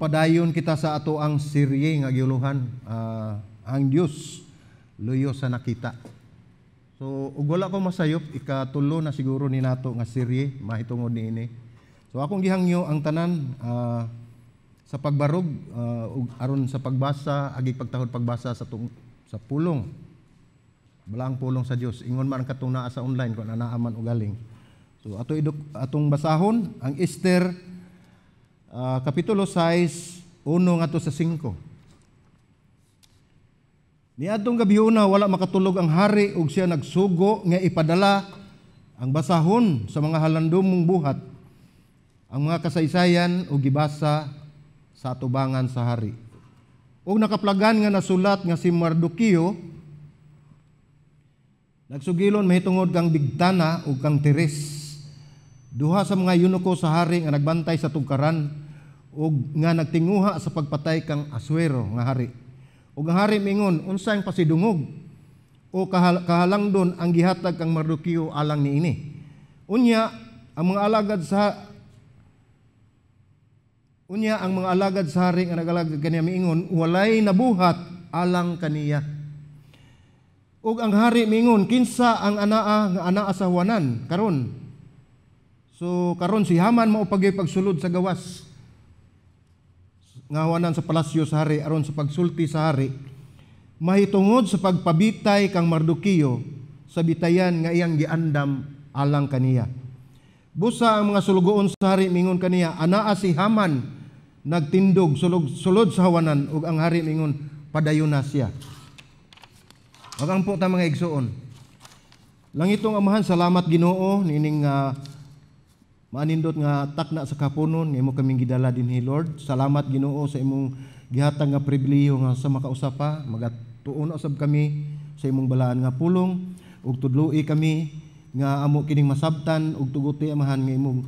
Magpadayon kita sa ato ang serye nga giuluhan, ang Dios luyo sa nakita. So ug wala ko masayop, ikatulo na siguro ni nato nga serye mahitungod niini. So akong gihangyo ang tanan sa pagbarog ug aron sa pagbasa, agi pagtahod pagbasa sa tung, sa pulong. Balaang pulong sa Dios. Ingon man ang katong naa sa online kung naa man og galing. So ato iduk, atong basahon ang Esther Kapitulo 6, 1 ngadto sa 5. Niadtong gabhiona, wala makatulog ang hari ug siya nagsugo nga ipadala ang basahon sa mga halandomong buhat ang mga kasaysayan ug gibasa sa atubangan sa hari. Ug nakaplagan nga nasulat nga si Mardoqueo nagsugilon mahitungod kang Bigtana ug kang Teres, duha sa mga eunuko sa hari nga nagbantay sa tugkaran ug nga nagtinguha sa pagpatay kang Asuero nga hari. Ug ang hari mingon, "Unsa ang pasidungog o kahalangdon ang gihatag kang Mardoqueo alang niini?" Unya ang mga alagad sa hari nga nagalagad kaniya miingon, "Walay nabuhat alang kaniya." Ug ang hari miingon, "Kinsa ang anaa nga anaa sa huwanan karon?" So karon si Haman mao pagyoy pagsulod sa gawas nga huwanan sa palasyo sa hari aron sa pagsulti sa hari mahitungod sa pagpabitay kang Mardoqueo sa bitayan nga iyang giandam alang kaniya. Busa ang mga sulugoon sa hari mingon kaniya, "Anaa si Haman nagtindog sulod sa hawanan." Ug ang hari mingon, "Padayon na siya." Magampo ta, mga igsuon. Langitong Amahan, salamat Ginoo niining maanindot nga takna sa kapunon nga imo kaming gidala dinhi, Lord. Salamat, Ginoo, sa imong gihatag nga pribilehiyo nga sa makausap pa, magatuon usab kami sa imong balaan nga pulong ug tudloi kami nga amo kining masabtan ug tuguti, Amahan, nga imong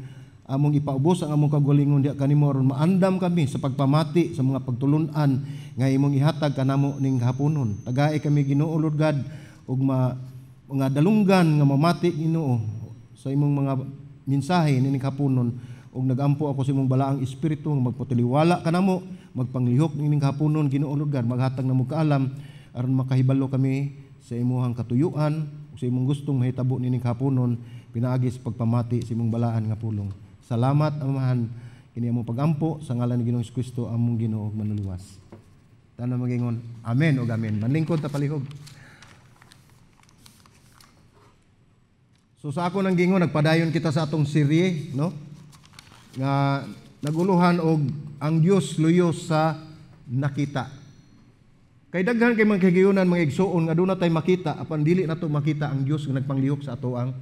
among ipaubos ang among kaugalingon diha kanimo aron maandam kami sa pagpamati sa mga pagtulun-an nga imong ihatag kanamo ning haponon. Tagai kami, Ginoo Lord God, ug mga dalunggan nga mamati, Ginoo, sa imong mga mensahe nining haponon ug nagampo ako sa imong balaang espiritu nga magpatiliwala kanamo, magpanglihok nining haponon, Ginoo Lord God, maghatag namo kaalam aron makahibalo kami sa imong katuyuan ug sa imong gustong mahitabo nining haponon pinaagi sa pagpamati sa imong balaan nga pulong. Salamat, Amahan, kini among pagampo sa ngalan ni Ginoong Kristo, among Ginoo ug Manluluwas. Tanan magingon, "Amen" ug amen. Manlingkod ta palihog. So sa ako nang gingon, nagpadayon kita sa atong serye, no? Nga naguluhan og ang Dios luyo sa nakita. Kay daghan kay mga kahigayunan, mga igsuon, nga aduna tay makita apan dili nato makita ang Dios nga nagpanglihok sa ato ang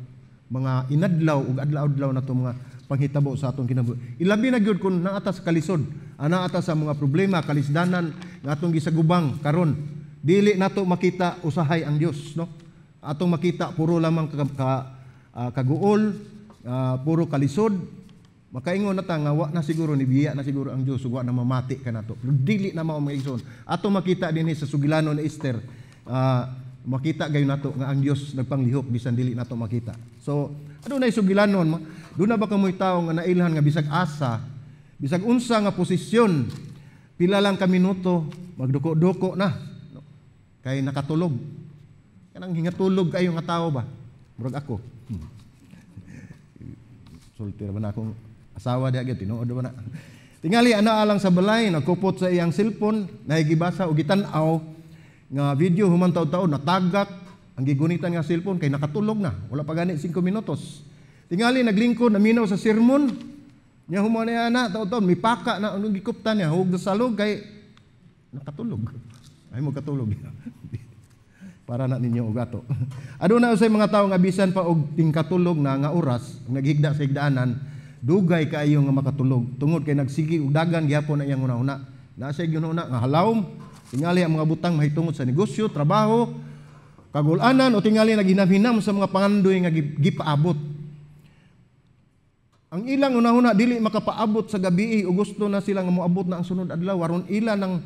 mga inadlaw ug adlaw-adlaw nato mga panghitabo sa atong kinabuhi. Ilabi na gyud kun naa ta sa kalisod, ana ata sa mga problema, kalisdanan nga atong gisagubang karon. Dili nato makita usahay ang Dios, no? Atong makita puro lamang kaguol, puro kalisod. Makaingon na ta nga wa na siguro ni biya na siguro ang Dios ug wa na mamati kanato. Pero dili na mao, mga igsoon. Atong makita dinhi sa sugilanon ni Esther, makita gayon nato nga ang Dios nagpanglihok bisan dili nato makita. So adunay sugilanon, duna ba kamoy tawo nga nailhan nga bisag asa, bisag unsa nga posisyon, pila lang ka minuto magduko-duko na, no? Kay nakatulog. Kanang hingatulog kayo nga tawo ba? Murag ako. Sulti ra ba na akong asawa diha gyud, tinuod ba na. Tingali ana lang sa balay, nagkupot sa iyang cellphone, nahigibasa og gitan-aw nga video human taud-taud, natagak ang gigunitan nga cellphone kay nakatulog na, wala pa gani 5 minutos. Tingali naglingkod, naminaw sa sermon, nya human niya na taud-taud mipaka na anong gikuptan niya, hug sa salog kay nakatulog. Ay mo katulog. Para na ninyo og ato. Aduna usay mga tawo nga bisan pa og tingkatulog na nga oras, naghigda sa higdaanan, dugay kaayo nga makatulog tungod kay nagsige og dagan gihapon na iyang hunahuna. Naa siya hunahuna nga halawom, tingali ang mga butang mahitungod sa negosyo, trabaho, kagulanan o tingali naghinam-hinam sa mga pangandoy nga gipaabot. Ang ilang hunahuna dili makapaabot sa gabi o gusto na sila nga moabot na ang sunod adlaw aron ila nang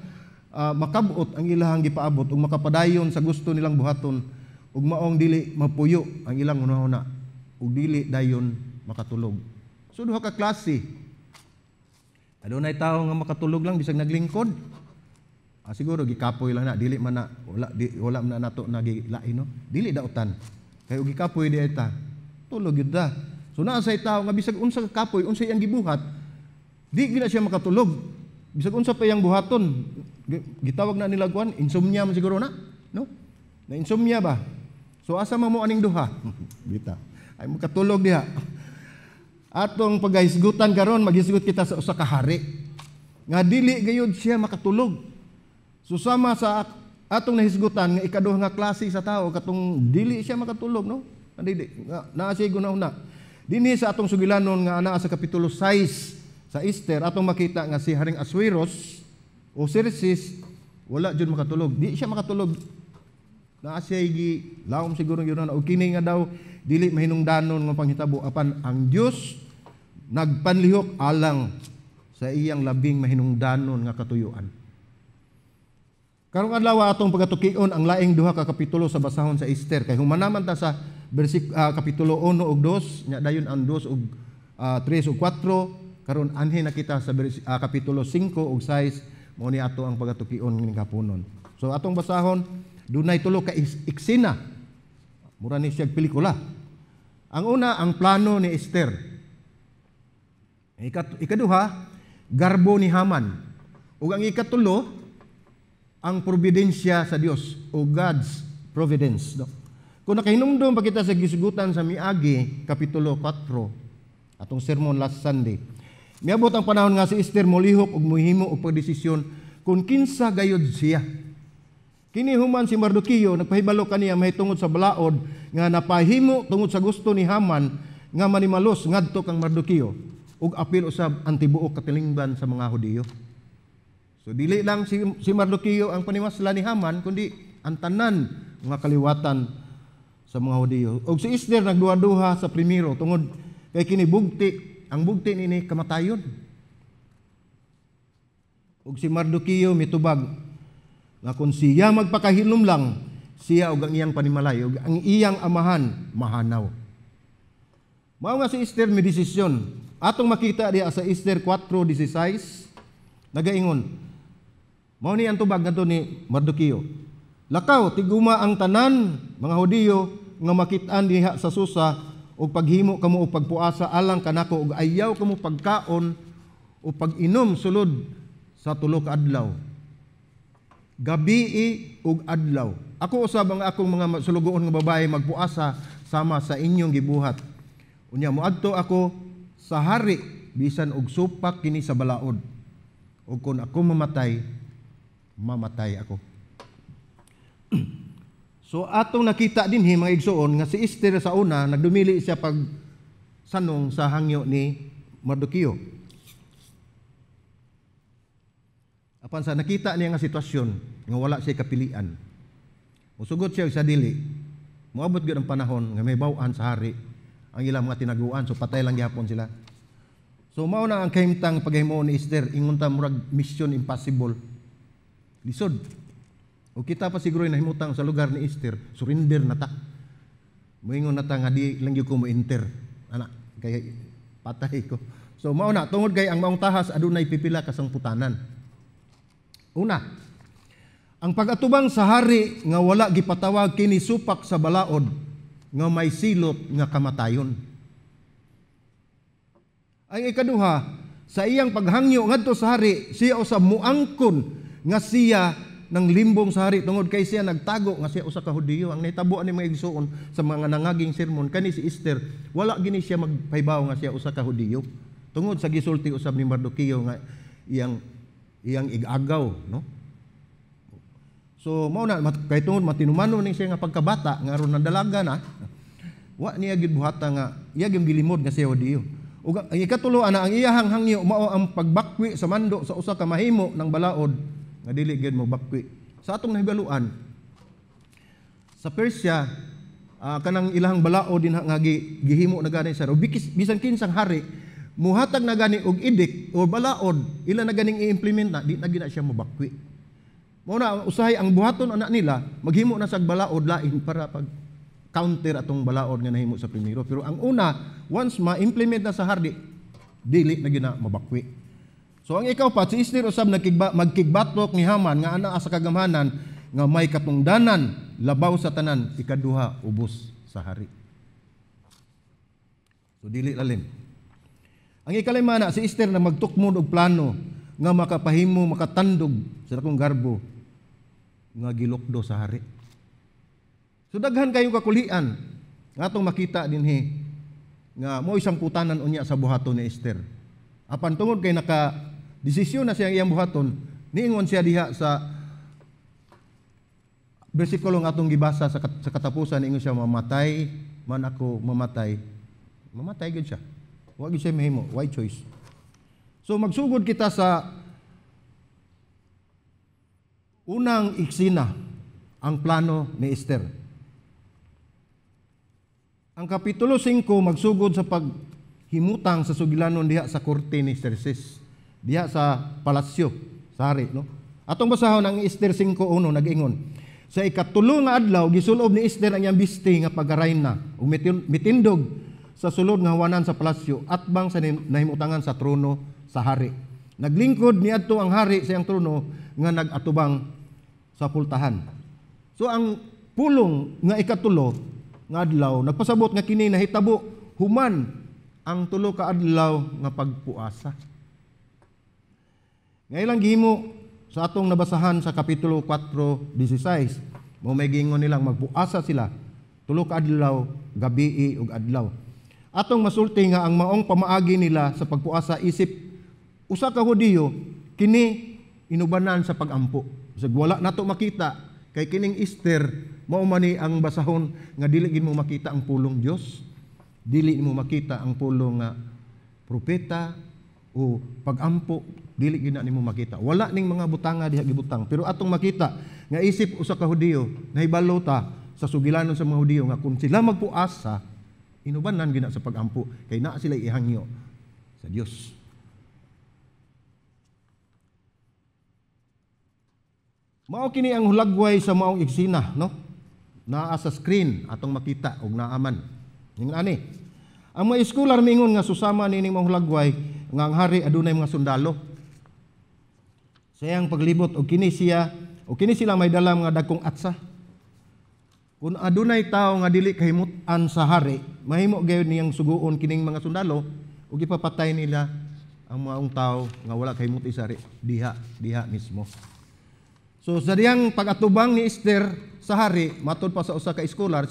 makabot ang ilahang gipaabot ug makapadayon sa gusto nilang buhaton ug maong dili mapuyo ang ilang hunahuna ug dili dayon makatulog. So duha ka klase. Adunay tao nga makatulog lang bisag naglingkod. Siguro gikapoy lang na, dili man na wala di, wala man na nato nagilain, no. Dili dautan. Kay og gikapoy di ta, tulog gyud ta. So naa say tao nga bisag unsa ka kapoy, unsa iyang gibuhat, di gyud na siya makatulog. Bisag unsa pa iyang buhaton, gitawag na nila kuan, insomnia man siguro na, no? Na insomnia ba? So asa man mo aning duha? Bita. Ay makatulog diha. Atong pagahisgutan karon, maghisgot kita sa usa ka hari nga dili gayud siya makatulog. So sama sa atong nahisgutan nga ikaduha nga klase sa tao, katong dili siya makatulog, no? Dili nga naa siya guna-una. Dinhi sa atong sugilanon nga anaa sa kapitulo 6 sa Esther, atong makita nga si Haring Asueros o Xerxes wala jud makatulog. Di siya makatulog. Naa siya gi lawom siguro gyud na og kini nga daw dili mahinungdanon nga panghitabo, apan ang Dios nagpanlihok alang sa iyang labing mahinungdanon nga katuyuan. Karong adlaw, atong pagatukion ang laing duha ka kapitulo sa basahon sa Esther, kay humanaman ta sa kapitulo 1 ug 2, nya dayon ang 2 ug 3 ug 4. Karon anhi na kita sa kapitulo 5 ug 6. Mao ni ato ang pagatukion ning kapunon. So atong basahon, dunay tulo ka eksena. Mura ni siya pelikula. Ang una, ang plano ni Esther. Ikaduha, garbo ni Haman. Ug ang ikatulo, ang providensya sa Dios o God's providence. No? Kung nakahinumdum pa kita sa gisgutan sa miagi, kapitulo 4, atong sermon last Sunday. Miabot ang panahon nga si Esther molihok ug mohimo og pagdesisyon kung kinsa gayud siya. Kini human si Mardoqueo nagpahibalo kaniya mahitungod sa balaod nga napahimo tungod sa gusto ni Haman nga manimalos ngadto kang Mardoqueo ug apil usab ang tibuok katilingban sa mga Hudiyo. So dili lang si Mardoqueo ang panimasla ni Haman, kundi ang tanan nga kaliwatan sa mga Hudiyo. Og si Esther nagduha-duha sa primero tungod kay kini bugti, ang bugti nini kamatayon. Og si Mardoqueo mitubag nga kung siya magpakahilom lang, siya og ang iyang panimalay og ang iyang amahan mahanaw. Mao nga si Esther may desisyon. Atong makita diha sa Esther 4:16, nagaingon. Mao ni ang tubag ngadto ni Mardoqueo. Lakaw, tiguma ang tanan mga Hudiyo nga makit-an diha sa Susa og paghimo kamo og pagpuasa alang kanako, ug ayaw kamo pagkaon o pag-inom sulod sa 3 ka adlaw. Gabii ug adlaw. Ako usab ang akong mga sulugoon nga babae magpuasa sama sa inyong gibuhat. Unya moadto ako sa hari bisan og supak kini sa balaod. Ug kon ako mamatay, mamatay ako. So atong nakita dinhi, mga igsoon, nga si Esther sa una nagdumili siya pag sanong sa hangyo ni Mardoqueo. Apan sa nakita niya nga sitwasyon nga wala siya kapilian, musugot siya sa dili. Moabot gyud ang panahon nga may baw-an sa hari ang ilang mga tinaguan, so patay lang gihapon sila. So mao na ang kahimtang paghimo ni Esther, ingon ta murag mission impossible. Lisod. O kita pa siguro nahimutang sa lugar ni Esther, surrender na ta. Moingon na ta nga di lang gyud ko mo-enter. Ana, kay patay ko. So mao na tungod kay ang maong tahas adunay pipila ka sangputanan. Una, ang pag-atubang sa hari nga wala gipatawag kini supak sa balaod nga may silot nga kamatayon. Ang ikaduha, sa iyang paghangyo ngadto sa hari, siya usab muangkon nga siya ng limbong sa hari tungod kay siya nagtago nga siya usa ka Hudiyo. Ang nahitabo ani, mga igsuon, sa mga nangaging sermon kani si Esther, wala gini siya magpahibaw nga siya usa ka Hudiyo tungod sa gisulti usab ni Mardoqueo nga iyang iyang igagaw, no? So mao na kay tungod matinumano ni siya nga pagkabata nga aron nandalaga na, wa niya gid buhata nga iya gyud gilimod nga siya Hudiyo. Ug ang ikatulo ana, ang iyahang hangyo mao ang pagbakwi sa mando sa usa ka mahimo ng balaod nga dili gyud mo bakwi. Sa atong nahibaluan sa Persia, kanang ilahang balaod din nga gihimo na gani sa bisan kinsang hari muhatag na gani og edict o balaod, ila na ganing i-implement na, di na gina siya mobakwi. Mao na usahay ang buhaton ana nila, maghimo na sag balaod lain para pag counter atong balaod nga nahimo sa primero. Pero ang una, once ma-implement na sa hari, dili na gina mabakwi. So ang ikaupat, si Esther usab magkigbatok ni Haman nga anaa sa kagamhanan nga may katungdanan labaw sa tanan, ikaduha ubos sa hari. So dili lalim. Ang ikalima na, si Esther na magtukmod og plano nga makapahimo makatandog sa dakong garbo nga gilukdo sa hari. So daghan kayo kakulian nga atong makita dinhi nga mo isang putanan unya sa buhaton ni Esther. Apan tungod kay naka desisyon na siya ang iyang buhaton, niingon siya diha sa bersikulo nga atong gibasa sa katapusan, niingon siya, mamatay man ako, mamatay. Mamatay gyud siya. Wa gyud siya mahimo, why choice. So magsugod kita sa unang iksina, ang plano ni Esther. Ang Kapitulo 5 magsugod sa paghimutang sa sugilanon diha sa korte ni Xerxes, diha sa palasyo sa hari, no? Atong basahon ang Esther 5:1, nag-ingon. Sa ikatulo nga adlaw gisulob ni Esther ang iyang bisti nga pagkarayna ug mitindog sa sulod nga hawanan sa palasyo atbang sa nahimutangan sa trono sa hari. Naglingkod niadto ang hari sa iyang trono nga nag-atubang sa pultahan. So ang pulong nga ikatulo nga adlaw nagpasabot nga kini nahitabo human ang 3 ka adlaw nga pagpuasa. Nga ilang gihimo sa atong nabasahan sa Kapitulo 4:16, mo may giingon nilang magpuasa sila 3 ka adlaw, gabii ug adlaw. Atong masulti nga ang maong pamaagi nila sa pagpuasa isip usa ka Hudiyo kini inubanan sa pagampo. Bisag wala nato makita kay kining Esther mao man ni ang basahon nga dili gid mo makita ang pulong Dios, dili mo makita ang pulong nga propeta o pagampo, dili gid na nimo makita. Wala ning mga butanga diha gibutang, pero atong makita nga isip usa ka Hudiyo, nahibalo ta sa sugilanon sa mga Hudiyo nga kung sila magpuasa inubanan gid na sa pagampo kay naa sila ihangyo sa Dios. Mao kini ang hulagway sa maong iksina, no? Naa sa screen atong makita og naaman. Ingon ani. Ang mga eskular mingon nga susama nining maong hulagway nga ang hari adunay mga sundalo. Sa iyang paglibot og kini siya o kini sila may dala mga dagkong atsa. Kung adunay tawo nga dili kahimut-an sa hari, mahimo gayud niyang suguon kining mga sundalo ug ipapatay nila ang maong tawo nga wala kahimut sa hari diha, diha mismo. So sa diyang pag-atubang ni Esther sa hari, matod pa sa usa ka eskolar,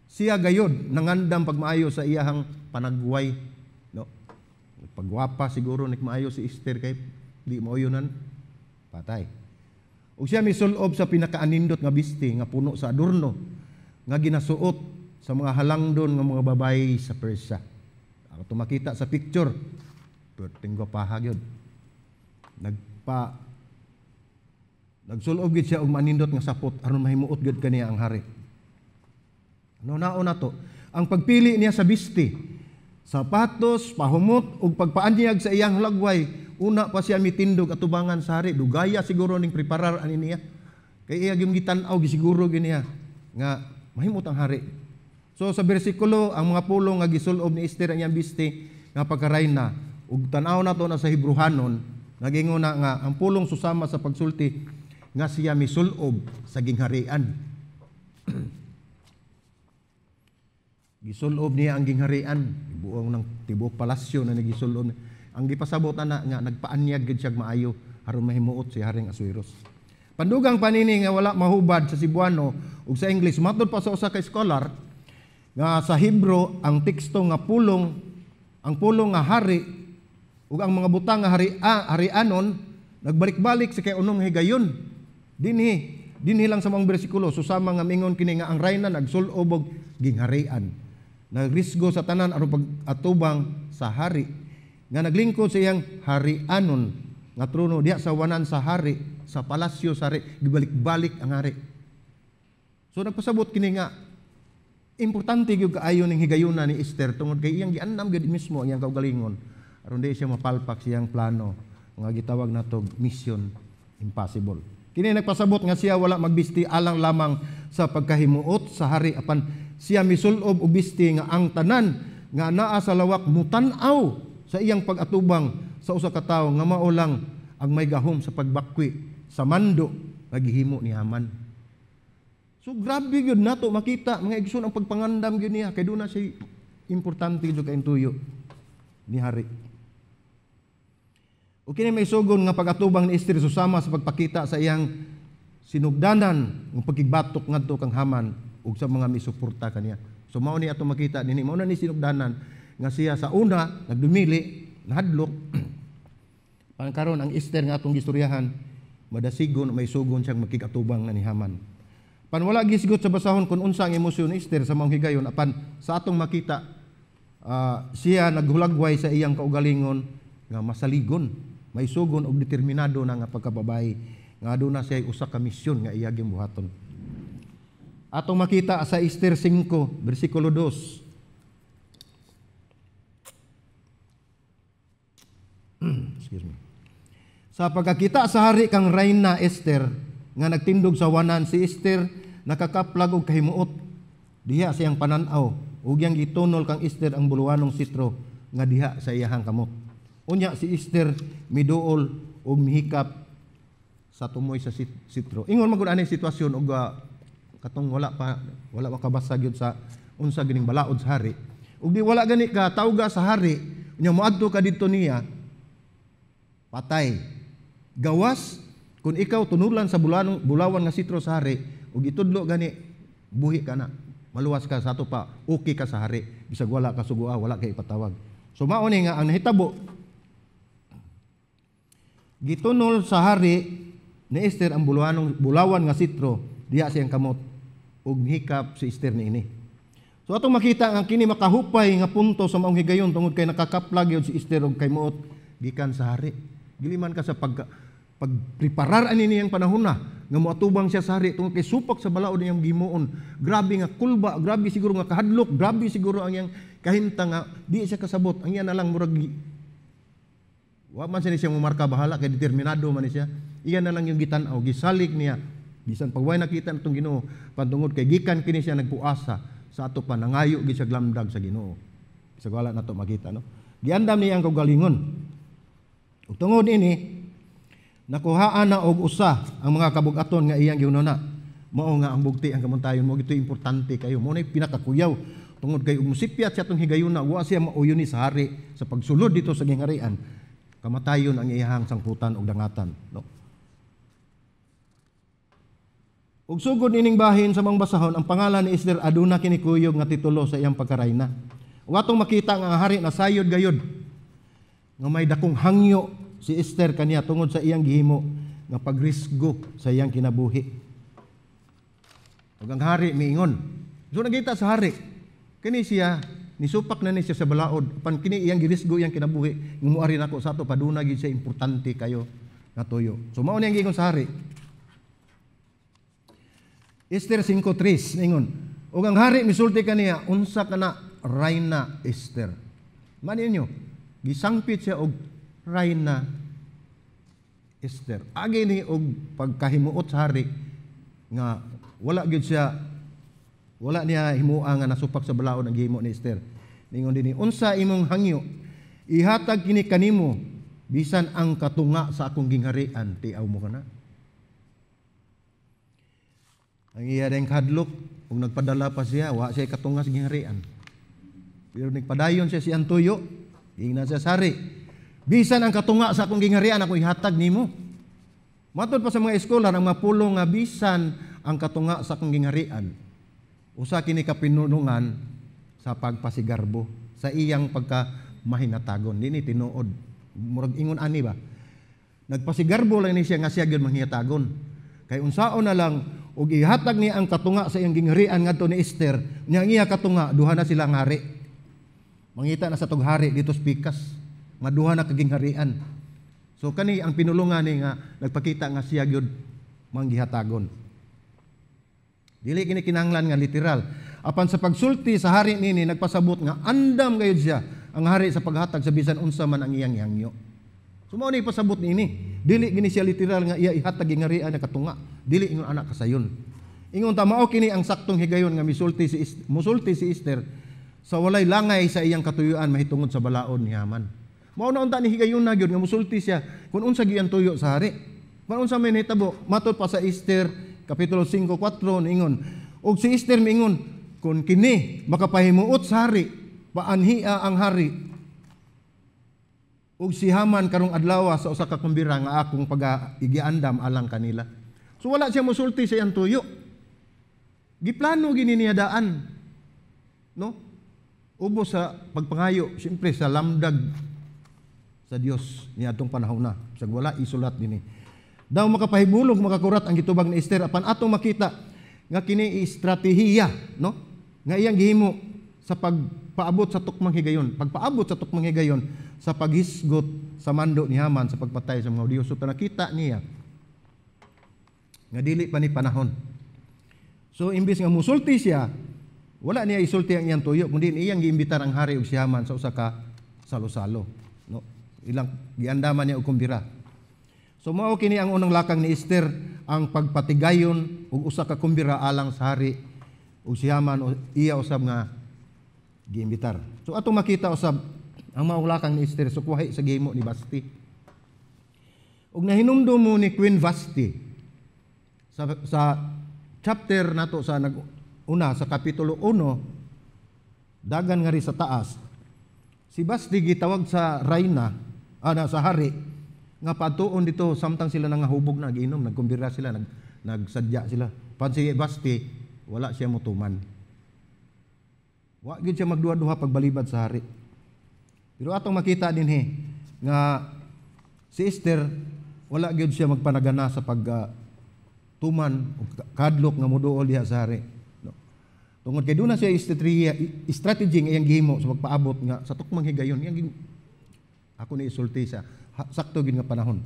siya gayod nangandam pagmaayo sa iyahang panagway, no? Pagwapa siguro nikmaayo si Esther kay di mauyunan patay. Ug siya misulob sa pinakaanindot nga bisti nga puno sa adorno nga ginasuot sa mga halangdon nga mga babayi sa Persia. Ako makita sa picture, perting gwapaha gyud. Nagsulob gid siya og manindot nga sapot aron mahimuot gid kaniya ang hari. Ano naon nato? Ang pagpili niya sa bisti, sapatos, pahumot ug pagpaanyag sa iyang lagway, una pa siya mitindog atubangan sa hari. Dugaya siguro ning preparar ani niya. Kay iya gyud gitan-aw gisiguro gyud niya nga mahimot ang hari. So sa bersikulo, ang mga pulong nga gisulob ni Esther ang iyang bisti nga pagkarayna ug tan-aw nato na sa Hebrehanon, nagingon na nga ang pulong susama sa pagsulti nga siya misulob sa gingharian. Gisulob niya ang gingharian, buong ng tibuok palasyo na nagisulob. Ang gipasabot ana nga nagpaanyag gid siya maayo aron mahimuot si Haring Asueros. Pandugang panini nga wala mahubad sa Cebuano ug sa English, matod pa sa usa ka scholar nga sa Hebrew ang teksto nga pulong, ang pulong nga hari ug ang mga butang nga hari, harianon nagbalik-balik sa kay unong higayon. Dinhi lang sa mga bersikulo susama nga mingon kini nga ang rayna nagsulob og gingharian. Nagrisgo sa tanan aron pag-atubang sa hari nga naglingkod sa iyang harianon nga trono diha sa wanan sa hari, sa palasyo sa hari, gibalik-balik ang hari. So nagpasabot kini nga importante gyud kaayo ning higayuna ni Esther tungod kay iyang giannam gyud mismo ang iyang kaugalingon aron di siya mapalpak siyang plano nga gitawag nato mission impossible. Kini nagpasabot nga siya wala magbisti alang lamang sa pagkahimuot sa hari apan siya misulob og bisti nga ang tanan nga naa sa lawak mutan-aw sa iyang pag-atubang sa usa ka tawo nga mao lang ang may gahom sa pagbakwi sa mando nga gihimo ni Haman. So grabe gyud nato makita, mga igsoon, ang pagpangandam gyud niya kay duna siya importante gyud kay tuyo ni hari. O kini may sugon nga pag-atubang ni Esther susama sa pagpakita sa iyang sinugdanan ng pagkigbatok ngadto kang Haman ug sa mga misuporta kaniya. So mao ni ato makita dinhi, mao na ni sinugdanan nga siya sa una nagdumili, nahadlok. Pan karon ang Esther nga atong gistoryahan madasigon, may sugon siyang makig-atubang na ni Haman. Pan wala gisgot sa basahon kung unsa ang emosyon ni Esther sa maong higayon, apan sa atong makita siya naghulagway sa iyang kaugalingon nga masaligon, may sugon og determinado na nga pagkababae nga aduna siya usa ka misyon nga iya gibuhaton. Atong makita sa Esther 5 bersikulo 2. Excuse me. Sa pagkakita sa hari kang Reyna Esther nga nagtindog sa wanan, si Esther nakakaplag og kahimuot diha sa iyang panan-aw ug iyang gitunol kang Esther ang buluwanong sitro nga diha sa iyahang kamot. Unya si Esther miduol og mihikap sa tumoy sa sitro. Ingon man gud ani sitwasyon og katong wala pa makabasa gyud sa unsa gining balaod sa hari. Ug di wala gani ka tawga sa hari, unya moadto ka didto niya, patay. Gawas kung ikaw tunulan sa bulawan nga sitro sa hari ug itudlo gani, buhi ka na, maluwas ka sa ato pa, okay ka sa hari bisag wala ka sugua, wala kay ipatawag. So mao ni nga ang nahitabo, gitunol sa hari ni Esther ang bulawan nga sitro diha siyang kamot ug hikap si Esther niini. So atong makita nga kini makahupay nga punto sa maong higayon tungod kay nakakaplag gyud si Esther og kay muot gikan sa hari. Giliman ka sa pagpreparar ani niyang panahon na nga moatubang siya sa hari tungod kay supak sa balaod niyang gimuon. Grabe nga kulba, grabe siguro nga kahadlok, grabe siguro ang iyang kahimtang nga di siya kasabot. Ang iya na lang murag wa man siya mumarka bahala kay determinado man siya. Iya na lang yung gitan-aw, gisalig niya. Bisan pag way nakita natong Ginoo, pantungod kay gikan kini siya nagpuasa sa ato pa nangayo gid siya glamdag sa Ginoo. Bisag wala nato makita, no. Giandam niya ang kaugalingon. Ug tungod ini nakuhaan na og usa ang mga kabug-aton nga iyang gihununa. Mao nga ang bugti ang kamuntayon mo gito importante kayo. Mao nay pinakakuyaw tungod kay musipyat siya tong higayuna, wa siya mauyon ni sa hari sa pagsulod dito sa gingharian. Kamatayon ang iyahang sangputan og dangatan, no. Ug sugod ining bahin sa mga basahon, ang pangalan ni Esther aduna kini kuyog nga titulo sa iyang pagkarayna. Ug atong makita nga ang hari nasayod gayud nga may dakong hangyo si Esther kaniya tungod sa iyang gihimo nga pagrisgo sa iyang kinabuhi. Ug ang hari miingon. So nagita sa hari, kini siya nisupak na ni siya sa balaod, pan kini iyang girisgo iyang kinabuhi, nga moari nako sa ato paduna gyud siya importante kayo nga tuyo. So mao ni ang giingon sa hari. Esther 5:3 ningon, ug ang hari misulti kaniya, unsa kana Reyna Esther? Maninyo, gisangpit siya og Reyna Esther. Agi ni og pagkahimuot sa hari nga wala gyud siya, wala niya himua nga nasupak sa balaod ang gihimo ni Esther. Ningon dinhi, unsa imong hangyo? Ihatag kini kanimo bisan ang katunga sa akong gingharian, tiaw mo kana. Ang iya dayang kadlok, kung nagpadala pa siya, wa siya katunga sa gingharian. Pero nagpadayon siya siyang tuyo, giingnan siya sari. Bisan ang katunga sa akong gingharian, ako ihatag nimo. Matod pa sa mga eskolar, ang mapulong nga bisan ang katunga sa akong gingharian, usa kini kapinunungan sa pagpasigarbo, sa iyang pagkamahinatagon. Dini tinuod. Murag ingon ani ba? Nagpasigarbo lang ni siya nga siya gyud manghihatagon. Kay unsaon na lang og ihatag niya ang katunga sa iyang gingharian ngadto ni Esther, niya ang iya katunga, duha na sila ang hari. Mangita na sa tog hari dito sa pikas, maduha na kagingharian. So kani ang pinulungan ni nga nagpakita nga siya gyud manggihatagon. Dili kini kinahanglan nga literal. Apan sa pagsulti sa hari nini nagpasabot nga andam gayud siya ang hari sa paghatag sa bisan unsa man ang iyang gihangyo. So mao ni pasabot niini. Dili gini siya literal nga iya ihatag gingharian nga katunga. Dili ingon anak kasayon. Ingon ta mao kini ang saktong higayon nga musulti si Esther sa walay langay sa iyang katuyuan mahitungod sa balaod ni Haman. Mao na unta ni higayon na gyud nga musulti siya kung unsa gyud ang tuyo sa hari. Kung unsa may nahitabo, matod pa sa Esther kapitulo 5:4, niingon. Og si Esther miingon, "Kung kini makapahimuot sa hari, paanhia ang hari ug si Haman karong adlaw sa usa ka kumbira nga akong pag-igiandam alang kanila." So wala siya musulti sa iyang tuyo. Giplano gini niya daan. No? Ubos sa pagpangayo, siyempre sa lamdag sa Dios niya atong panahon na. Sag wala isulat dinhi. Daw makapahibulog, makakurat ang gitubag ni Esther, apan atong makita nga kini estratehiya, no? Nga iyang gihimo sa pagpaabot sa tukmang higayon, pagpaabot sa tukmang higayon sa paghisgot sa mando ni Haman sa pagpatay sa mga Hudiyo. So nakita niya nga dili pa ni panahon. So imbis nga musulti siya, wala niya isulti ang iyang tuyo, kundi iyang giimbitar ang hari ug si Haman sa usa ka salo-salo, no? Ilang giandaman niya og kumbira. So mao kini ang unang lakang ni Esther, ang pagpatigayon og usa ka kumbira alang sa hari ug si Haman o iya usab nga giimbitar. So atong makita usab ang maong lakang ni Esther sukwahi sa gihimo ni Basti. Ug nahinumdum mo ni Queen Vasti sa chapter nato sa nag una sa kapitulo 1, dagan ngari sa taas, si Basti gitawag sa rayna, ana sa hari, nga patuon dito samtang sila nangahubog, nagiinom, nagkumbira sila, nagsadya sila. Pan si Basti, wala siya motuman. Wa gyud siya magduha-duha pagbalibad sa hari. Pero atong makita dinhi nga si Esther, wala gyud siya magpanagana sa pag tuman o kadlok nga moduol diha sa hari. No? Tungod kay doon na siya strategy nga iyang gihimo sa pagpaabot nga sa tukmang higayon iyang ako ni isulti sa sakto gid nga panahon.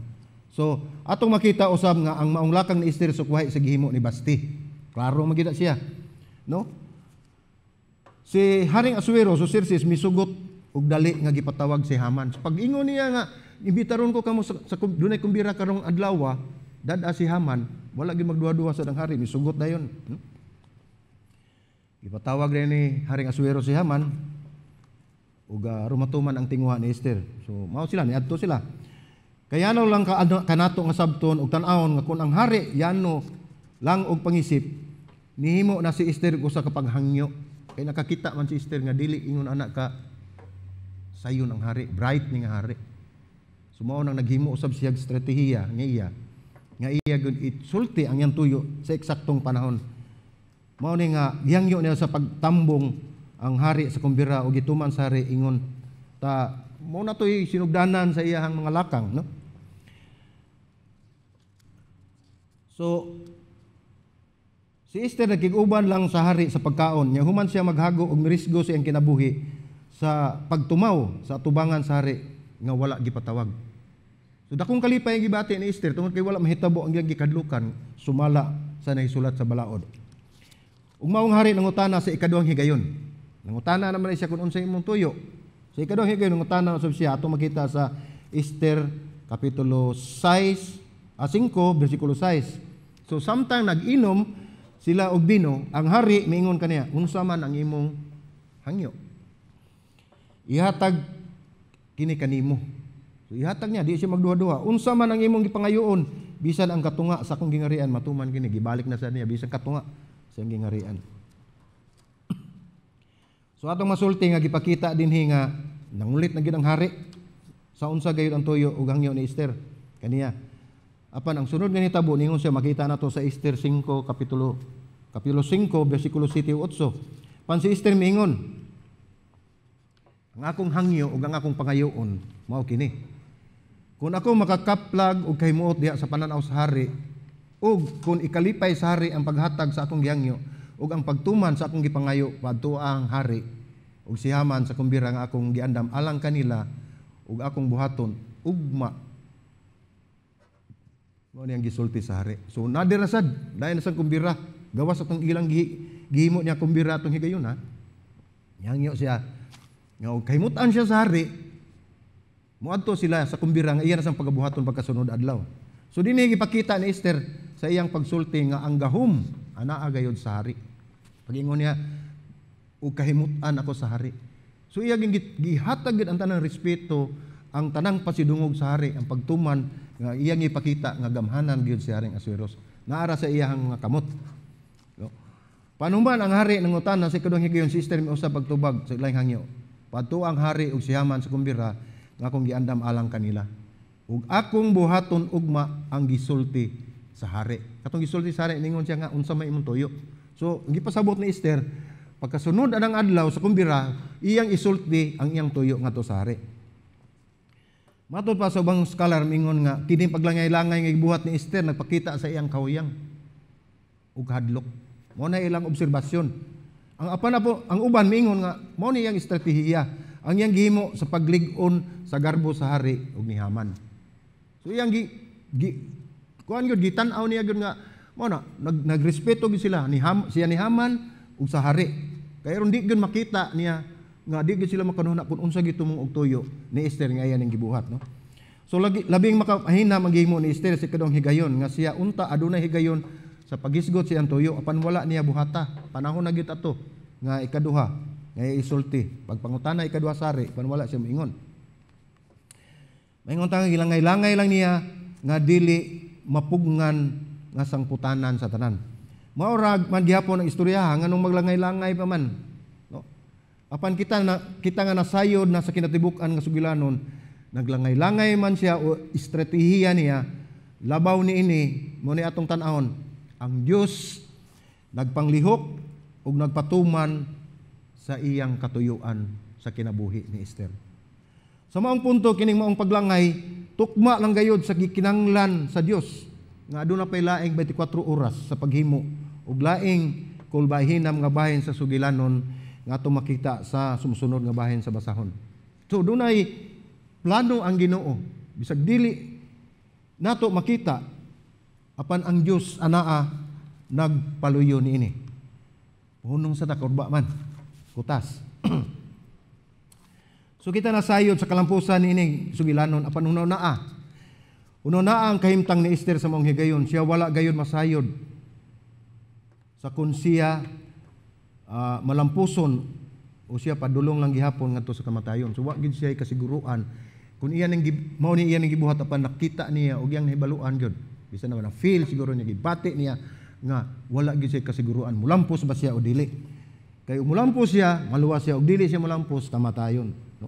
So atong makita usab nga ang maong lakang ni Esther sukwahi sa gihimo ni Basti. Klaro man gid siya. No? Si Haring Asuero, so Xerxes, misugot og dali nga gipatawag si Haman. So pag-ingon niya nga imbitaron ko kamo sa dunay kumbira karong adlaw, dad-a si Haman, wala gyud magduha-duha sa dang hari, misugot dayon. Gipatawag rin ni Haring Asuero si Haman ug rumatuman ang tinguha ni Esther. So mao sila, niadto sila. Kaya ano lang ka, ano, kanato nga sabton og tan-awon nga kun ang hari yano lang og pangisip, nihimo na si Esther og usa ka paghangyo. Kay nakakita man si Esther nga dili ingon anak ka sayon ang hari, bright ni nga hari. So mao nang naghimo usab siya og estratehiya nga iya gud isulti ang iyang tuyo sa eksaktong panahon. Mao ni nga gihangyo niya sa pagtambong ang hari sa kumbira o gituman sa hari ingon ta mao na to'y sinugdanan sa iyahang mga lakang, no? So si Esther nagkig-uban lang sa hari sa pagkaon nya, human siya maghago og mirisgo sa iyang kinabuhi sa pagtumaw sa atubangan sa hari nga wala gipatawag. So dakong kalipay ang gibati ni Esther tungod kay wala mahitabo ang iyang gikadlukan sumala sa nahisulat sa balaod. Ug maong hari nangutana sa ikaduhang higayon. Nangutana naman siya kung unsay imong tuyo. Sa ikaduhang higayon nangutana usab siya, atong makita sa Esther kapitulo 6 a 5 bersikulo 6. So samtang nag-inom sila og bino, ang hari miingon kaniya, "Unsa man ang imong hangyo? Ihatag kini kanimo." So ihatag niya, di siya magduha-duha. "Unsa man ang imong gipangayoon, bisan ang katunga sa akong gingarian, matuman kini." Gibalik na sa niya bisan katunga sa iyang gingarian. So atong masulti nga gipakita dinhi nga nangulit na gid ang hari sa unsa gayud ang tuyo ug hangyo ni Esther kaniya. Apan ang sunod nga nitabo, ningon siya, makita nato sa Esther 5 kapitulo 5 bersikulo 7 ug 8. Pan si Esther miingon, "Ang akong hangyo ug ang akong pangayoon mao kini. Kung ako makakaplag og kahimuot diha sa pananaw sa hari, ug kung ikalipay sa hari ang paghatag sa akong gihangyo ug ang pagtuman sa akong gipangayo, padto ang hari ug si Haman sa kumbira nga akong giandam alang kanila ug akong buhaton ugma." Mao niyang gisulti sa hari. So nadira sad, dahil na sang kumbira, gawas atong ilang gihimo niya kumbira atong higayon ha. Nihangyo siya nga og kahimutan siya sa hari, moadto sila sa kumbira nga iya na sang pagabuhaton pagkasunod adlaw. So dinhi gipakita ni Esther sa iyang pagsulti nga ang gahom anaa gayod sa hari. Pag-ingon niya, "Og kahimutan ako sa hari." So iya gihatag gid ang tanang respeto ang tanang pasidungog sa hari, ang pagtuman nga iyang ipakita nga gamhanan gyud si Haring Asueros. Naara sa iyang mga kamot. No? Panuman ang hari nangutana sa ikaduhang higayon si Esther miusab pagtubag sa ilang hangyo. Padto ang hari ug si Haman sa kumbira nga akong giandam alang kanila. Ug akong buhaton ugma ang gisulti sa hari. Katong gisulti sa hari, ningon siya nga unsa may imong tuyo. So gipasabot ni Esther, pagkasunod anang adlaw sa kumbira, iyang isulti ang iyang tuyo ngadto sa hari. Matod pa sa ubang scholar mingon nga kining paglangay-langay nga gibuhat ni Esther nagpakita sa iyang kahuyang ug hadlok. Mao na ilang obserbasyon. Ang apan po, ang uban mingon nga mao ni iyang estratehiya, ang iyang gihimo sa paglig-on sa garbo sa hari ug ni Haman. So iyang gi, gi kuan gyud, gitan-aw niya gyud nga mao na nagrespeto gyud sila ni Ham, siya ni Haman ug sa hari. Kay aron di gyud makita niya nga di gyud sila makanuna kung unsa gitumong og tuyo ni Esther nga iya ning gibuhat, no. So lagi labing makahina maghimo ni Esther sa ikaduhang higayon nga siya unta adunay higayon sa paghisgot siyang tuyo apan wala niya buhata. Panahon na gyud ato nga ikaduha nga isulti. Pagpangutana ikaduha sa hari apan wala siya moingon. Maingon ta nga gilangay-langay lang niya nga dili mapugngan nga sangputanan sa tanan. Mao ra man gihapon ang istorya nganong maglangay-langay pa man. No? Apan kita nga nasayod na sa kinatibuk-an nga sugilanon, naglangay-langay man siya o estratehiya niya, labaw ni ini mo ni atong tan-awon. Ang Dios nagpanglihok ug nagpatuman sa iyang katuyuan sa kinabuhi ni Esther. Sa maong punto kining maong paglangay tukma lang gayod sa gikinahanglan sa Dios nga aduna pay laing 24 oras sa paghimo ug laing kulbahinam nga bahin sa sugilanon nga ato makita sa sumusunod nga bahin sa basahon. So dunay plano ang Ginoo bisag dili nato makita apan ang Dios anaa nagpaluyo niini. Hunong sa takurba man kutas. So kita nasayod sa kalampusan niini sugilanon apan hunaw naa. Hunaw naa ang kahimtang ni Esther sa maong higayon. Siya wala gayon masayod sa kun siya malampuson o siya padulong lang gihapon ngadto sa kamatayon. So wa gid siya kasiguruan kun iya ning mao ni iya ning gibuhat apan nakita niya og iyang nahibaluan gyud. Bisan naman na feel siguro niya, gibati niya nga wala gid siya kasiguruan mulampos ba siya o dili. Kay mulampos siya, maluwas siya, og dili siya mulampos, kamatayon. No?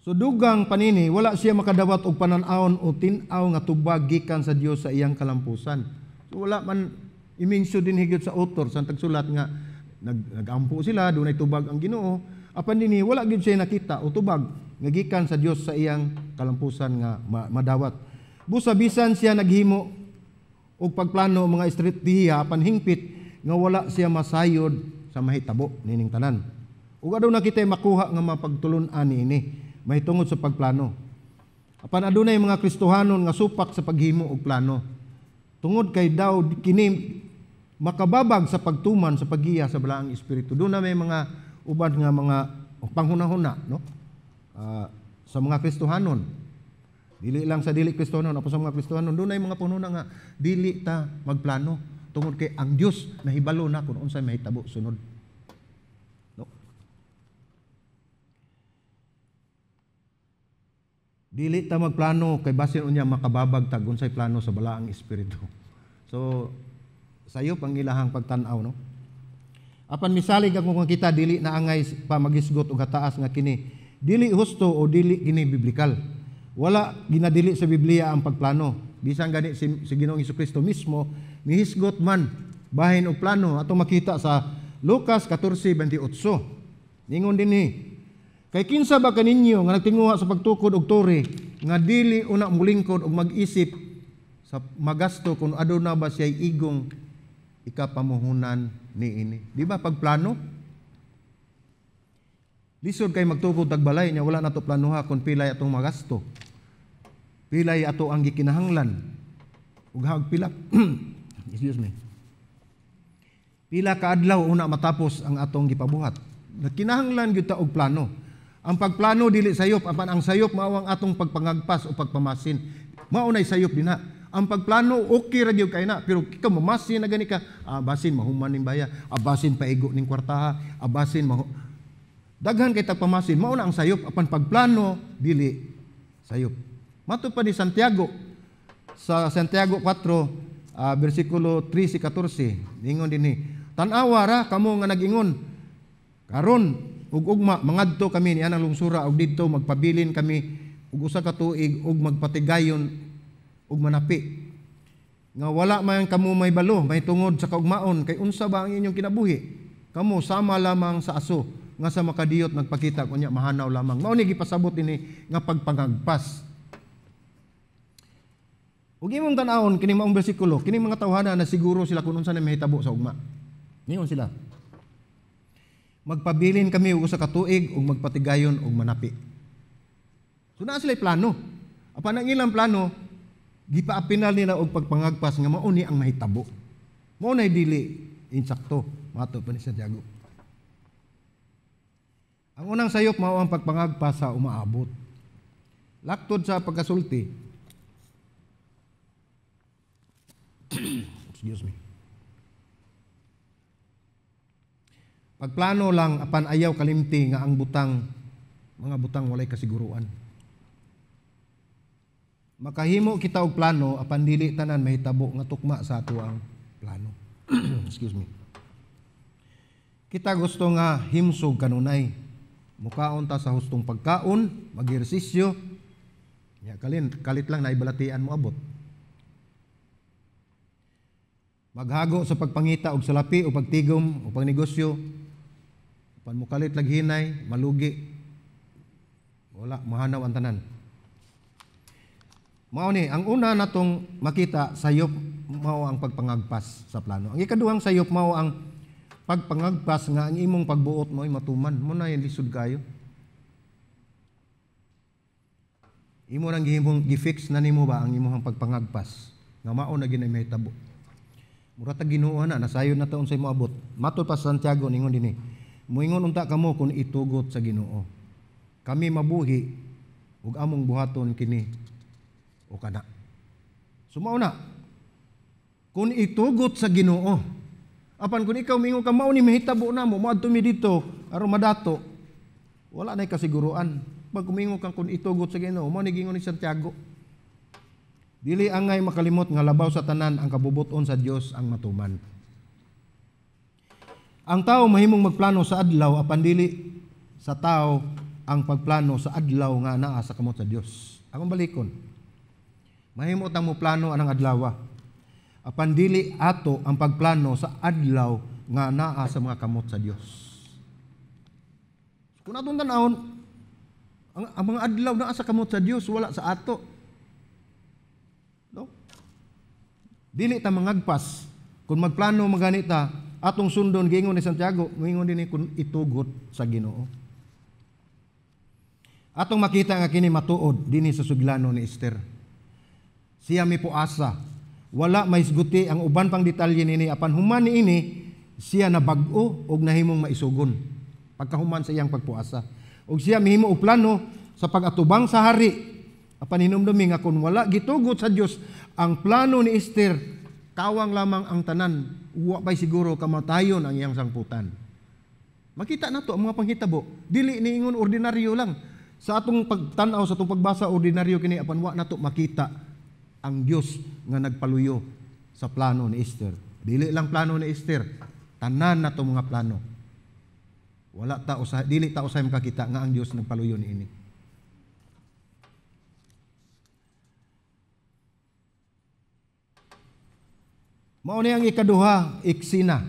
So dugang panini, wala siya makadawat og panan-awon o tin-aw nga tubag gikan sa Dios sa iyang kalampusan. So wala man i-mention din higit sa author sa tagsulat nga nagampo sila, dunay tubag ang Ginoo. Apan dinhi wala gid siya nakita o tubag nga gikan sa Dios sa iyang kalampusan nga madawat. Busa bisan siya naghimo og pagplano mga estratehiya apan hingpit nga wala siya masayod sa mahitabo nining tanan. Ug aduna kitay makuha nga mapagtulun-an niini mahitungod sa pagplano. Apan adunay mga Kristohanon nga supak sa paghimo og plano. Tungod kay daw kini makababag sa pagtuman sa paggiya sa Balaang Espiritu. Doon na may mga uban nga mga panghunahuna, no? Sa mga Kristohanon. Dili lang sa dili Kristohanon, apan sa mga Kristohanon doon ay mga panghunahuna nga dili ta magplano tungod kay ang Dios nahibalo na kung unsay mahitabo sunod. No? Dili ta magplano kay basin unya makababag tag unsay plano sa Balaang Espiritu. So sayop ang ilahang pagtan-aw, no? Apan misalig ako kung kita dili na angay pa magisgot og hataas nga kini dili husto o dili kini biblikal. Wala ginadili sa Biblia ang pagplano. Bisan gani si Ginoong Hesukristo mismo mihisgot man bahin og plano atong makita sa Lucas 14:28. Ningon dinhi, kay kinsa ba kaninyo nga nagtinguha sa pagtukod og tore nga dili una molingkod og mag-isip sa magasto kung aduna ba siya igong ikapamuhunan niini. Di ba pagplano? Lisod kay magtukod tag balay nya wala nato planoha kung pilay atong magasto. Pilay ato ang gikinahanglan. Ug hag pila excuse me. Pila ka adlaw una matapos ang atong gipabuhat. Kinahanglan gyud ta og plano. Ang pagplano dili sayop, apan ang sayop mao ang atong pagpangagpas o pagpamasin. Mao nay sayop dinha. Ang pagplano okay ra gyud kay na, pero ikaw mamasin na gani ka, basin mahuman ning baya, basin paigo ning kwartaha, basin Daghan kay tagpamasin, mao na ang sayop apan pagplano dili sayop. Matud pa ni Santiago sa Santiago 4 bersikulo 3 si 14, ningon dinhi, tan-awa ra kamo nga nag-ingon karon ug ugma mangadto kami nianang lungsura ug didto magpabilin kami ug usa ka tuig ug magpatigayon ug manapi. Nga wala man kamo may balo may tungod sa kaugmaon, kay unsa ba ang inyong kinabuhi? Kamo sama lamang sa aso nga sa makadiyot nagpakita kunya mahanaw lamang. Mao ni gipasabot dinhi nga pagpangagpas. Ug imong tan-awon kini maong bersikulo, kini mga tawhana na siguro sila kun unsa na mahitabo sa ugma. Ningon sila, magpabilin kami og usa ka tuig ug magpatigayon og manapi. So naa sila plano. Apan ang ilang plano gipaapinal nila og pagpangagpas nga mao ni ang mahitabo. Mao nay dili insakto mato pa ni Santiago. Ang unang sayop mao ang pagpangagpas sa umaabot. Laktod sa pagkasulti. Excuse me. Pagplano lang apan ayaw kalimti nga ang butang, mga butang walay kasiguruan. Makahimo kita og plano apan dili tanan mahitabo nga tukma sa ato ang plano. Excuse me. Kita gusto nga himsog kanunay. Mukaon ta sa hustong pagkaon, mag-ehersisyo. Ya kalin, kalit lang naibalatian mo abot. Maghago sa pagpangita og salapi o pagtigom o pagnegosyo. Apan mukalit lag hinay, malugi. Wala, mahanaw ang tanan. Mao ni, ang una natong makita sayop mao ang pagpangagpas sa plano. Ang ikaduhang sayop mao ang pagpangagpas nga ang imong pagbuot mo ay matuman. Mo na yung lisod kayo. Imo nang gihimong gi-fix na nimo ba ang imong pagpangagpas nga mao na ginay mahitabo. Mura ta Ginoo na nasayon na taon sa imo abot. Matud pa sa Santiago ningon dinhi, moingon unta kamo kun itugot sa Ginoo. Kami mabuhi ug among buhaton kini o kana. Sumao na. Kun itugot sa Ginoo. Apan kun ikaw mingon ka mao ni mahitabo namo, moadto mi dito aron madato. Wala nay kasiguruan. Pag kumingon ka kun itugot sa Ginoo, mao ni gingon ni Santiago. Dili angay makalimot nga labaw sa tanan ang kabubuton sa Dios ang matuman. Ang tao mahimong magplano sa adlaw apan dili sa tao ang pagplano sa adlaw nga naa sa kamot sa Dios. Akong balikon. Mahimo tang mo plano anang adlaw. Apan dili ato ang pagplano sa adlaw nga naa sa mga kamot sa Dios. Kung atong tan-awon, ang mga adlaw naa sa kamot sa Dios, wala sa ato. No? Dili ta mangagpas. Kung magplano magani ta, atong sundon giingon ni Santiago, moingon dinhi kun itugot sa Ginoo. Atong makita nga kini matuod dinhi sa suglano ni Esther. Siya mipuasa. Wala mahisguti ang uban pang detalye nini apan human niini siya nabag-o og nahimong maisugon pagkahuman sa iyang pagpuasa. Og siya mihimo og plano sa pag-atubang sa hari. Apan hinumdumi nga kun wala gitugot sa Dios ang plano ni Esther, kawang lamang ang tanan, wa pay siguro kamatayon ang iyang sangputan. Makita nato ang mga panghitabo. Dili niingon ordinaryo lang. Sa atong pagtan-aw, sa atong pagbasa, ordinaryo kini apan wa nato makita ang Dios nga nagpaluyo sa plano ni Esther. Dili lang plano ni Esther, tanan nato mga plano. Wala ta usahay, dili ta usahay makakita nga ang Dios nagpaluyo niini. Mao ni ang ikaduha, iksina.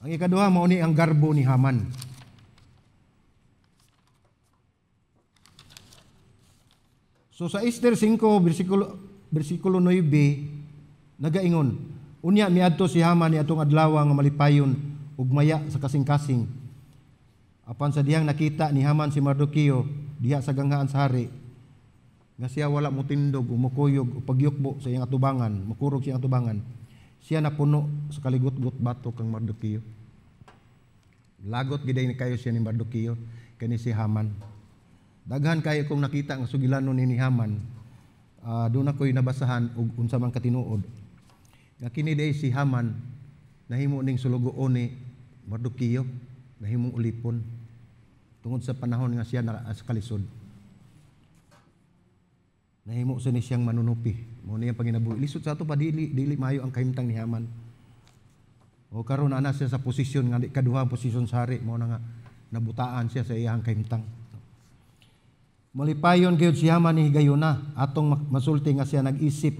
Ang ikaduha mao ni ang garbo ni Haman. So sa Esther 5 bersikulo 9 nagaingon, unya miadto si Haman ni atong adlaw nga malipayon ug maya sa kasing-kasing. Apan sa dihang nakita ni Haman si Mardoqueo diha sa ganghaan sa hari, nga siya wala motindog o mokuyog o pagyukbo sa iyang atubangan, mokurog sa iyang atubangan, siya napuno sa kaligot-got batok kang Mardoqueo. Lagot giday ni kayo siya ni Mardoqueo kani si Haman. Daghan kayo kung nakita nga sugilanon ni Haman, doon ako'y nabasahan og unsa man katinuod. Nga kini day si Haman nahimo ning sulugoon ni Mardoqueo, nahimong ulipon tungod sa panahon nga siya na sa kalisod. Nahimo sa ni siyang manunupi. Mao niya panginabuhi. Lisod sa ato pa, dili dili maayo ang kahimtang ni Haman. O karon ana siya sa posisyon nga di kaduha ang posisyon sa hari, mao na nga nabutaan siya sa iyang kahimtang. Malipayon gyud si Haman ni higayuna atong masulti nga siya nag-isip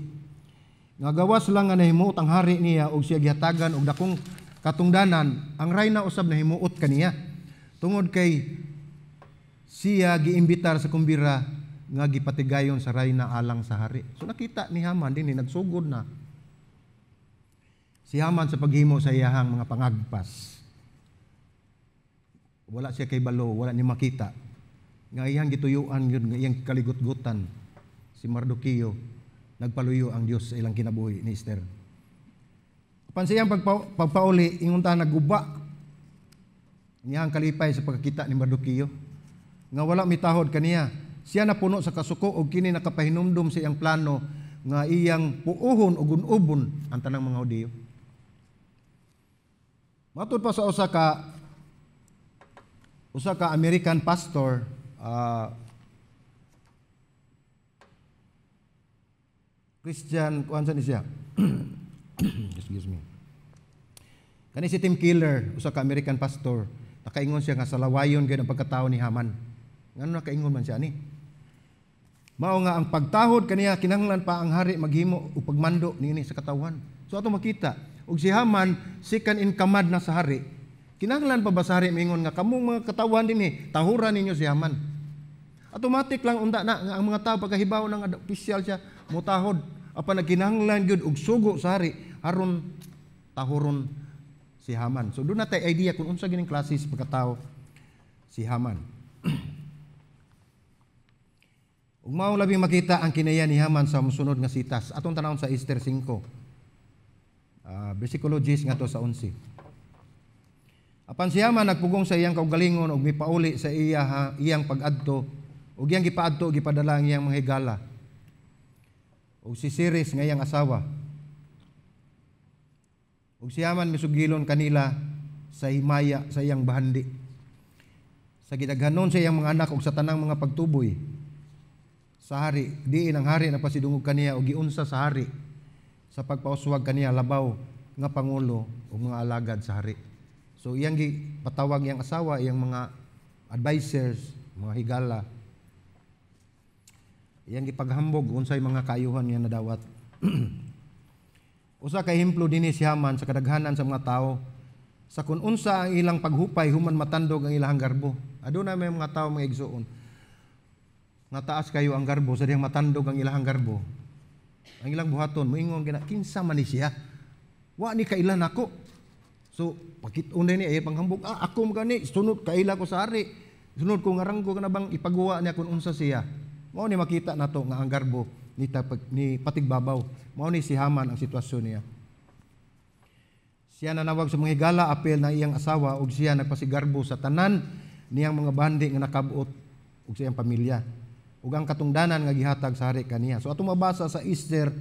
nga gawas lang nga nahimuot ang hari niya og siya gihatagan og dakong katungdanan, ang rayna usab nahimuot kaniya tungod kay siya giimbitar sa kumbira nga gipatigayon sa rayna alang sa hari. So nakita ni Haman dinhi, nagsugod na si Haman sa paghimo sa iyahang mga pangagpas. Wala siya kay balo, wala ni makita nga iyang gituyuan yun, nga iyang kaligutgutan si Mardoqueo, nagpaluyo ang Dios sa ilang kinabuhi ni Esther. Apan sa iyang pagpauli, ingon ta, naguba niyang kalipay sa pagkakita ni Mardoqueo nga wala mitahod kaniya. Siya napuno sa kasuko og kini nakapahinumdum sa iyang plano nga iyang puohon og gun-ubon ang tanang mga Hudiyo. Matud pa sa usa ka American pastor, Christian, kuan sa ni siya. Excuse me. Kani si Tim Keller, usa ka American pastor, nakaingon siya nga salawayon gyud ang pagkatao ni Haman. Ngano nakaingon man siya ani? Mao nga ang pagtahod kaniya, kinahanglan pa ang hari maghimo og pagmando niini sa katawhan. So ato makita, og si Haman second in command na sa hari. Kinahanglan pa ba sa hari mingon nga kamong mga katawhan dinhi, tahuran ninyo si Haman? Automatic lang unda na nga ang mga tao pagkahibaw ng opisyal siya mutahod. Apan nagkinahanglan gyud og sugo sa hari aron tahuron si Haman. So doon natay idea kung unsa gining klase sa pagkatao si Haman. Ug mao labing makita ang kinaya ni Haman sa mosunod nga sitas. Atong tanawon sa Esther 5. Versikulo 10 ngadto sa 11. Apan si Haman nagpugong sa iyang kaugalingon og mipauli sa iyang pag-adto ug iyang gipaadto og gipadala ang iyang mga higala ug si Ceres nga iyang asawa. Ug si Haman misugilon kanila sa himaya sa iyang bahandi, sa gidaghanon sa iyang mga anak ug sa tanang mga pagtuboy sa hari. Diin ang hari nagpasidungog kaniya ug giunsa sa hari sa pagpauswag kaniya labaw nga pangulo ug mga alagad sa hari. So iyang gipatawag iyang asawa, iyang mga advisors, mga higala. Iyang gipaghambog unsay mga kaayuhan niya nadawat. Usa ka ehemplo dinhi si Haman sa kadaghanan sa mga tao sa kun unsa ang ilang paghupay human matandog ang ilang garbo. Aduna may mga tao, mga igsuon, nga taas kayo ang garbo sa dihang matandog ang ilang garbo. Ang ilang buhaton moingon gina, "Kinsa man ni siya? Wa ni kailan ako." So pakit-on ni ay panghambog, "Ako man gani sunod kaila ko sa hari. Sunod ko nga ranggo kana bang ipaguwa niya kun unsa siya." Mao ni makita nato nga ang garbo ni patigbabaw. Mao ni si Haman ang sitwasyon niya. Siya nanawag sa mga higala apel na iyang asawa ug siya nagpasigarbo sa tanan niyang mga bandi nga nakabuot ug sa iyang pamilya ug ang katungdanan nga gihatag sa hari kaniya. So atong mabasa sa Esther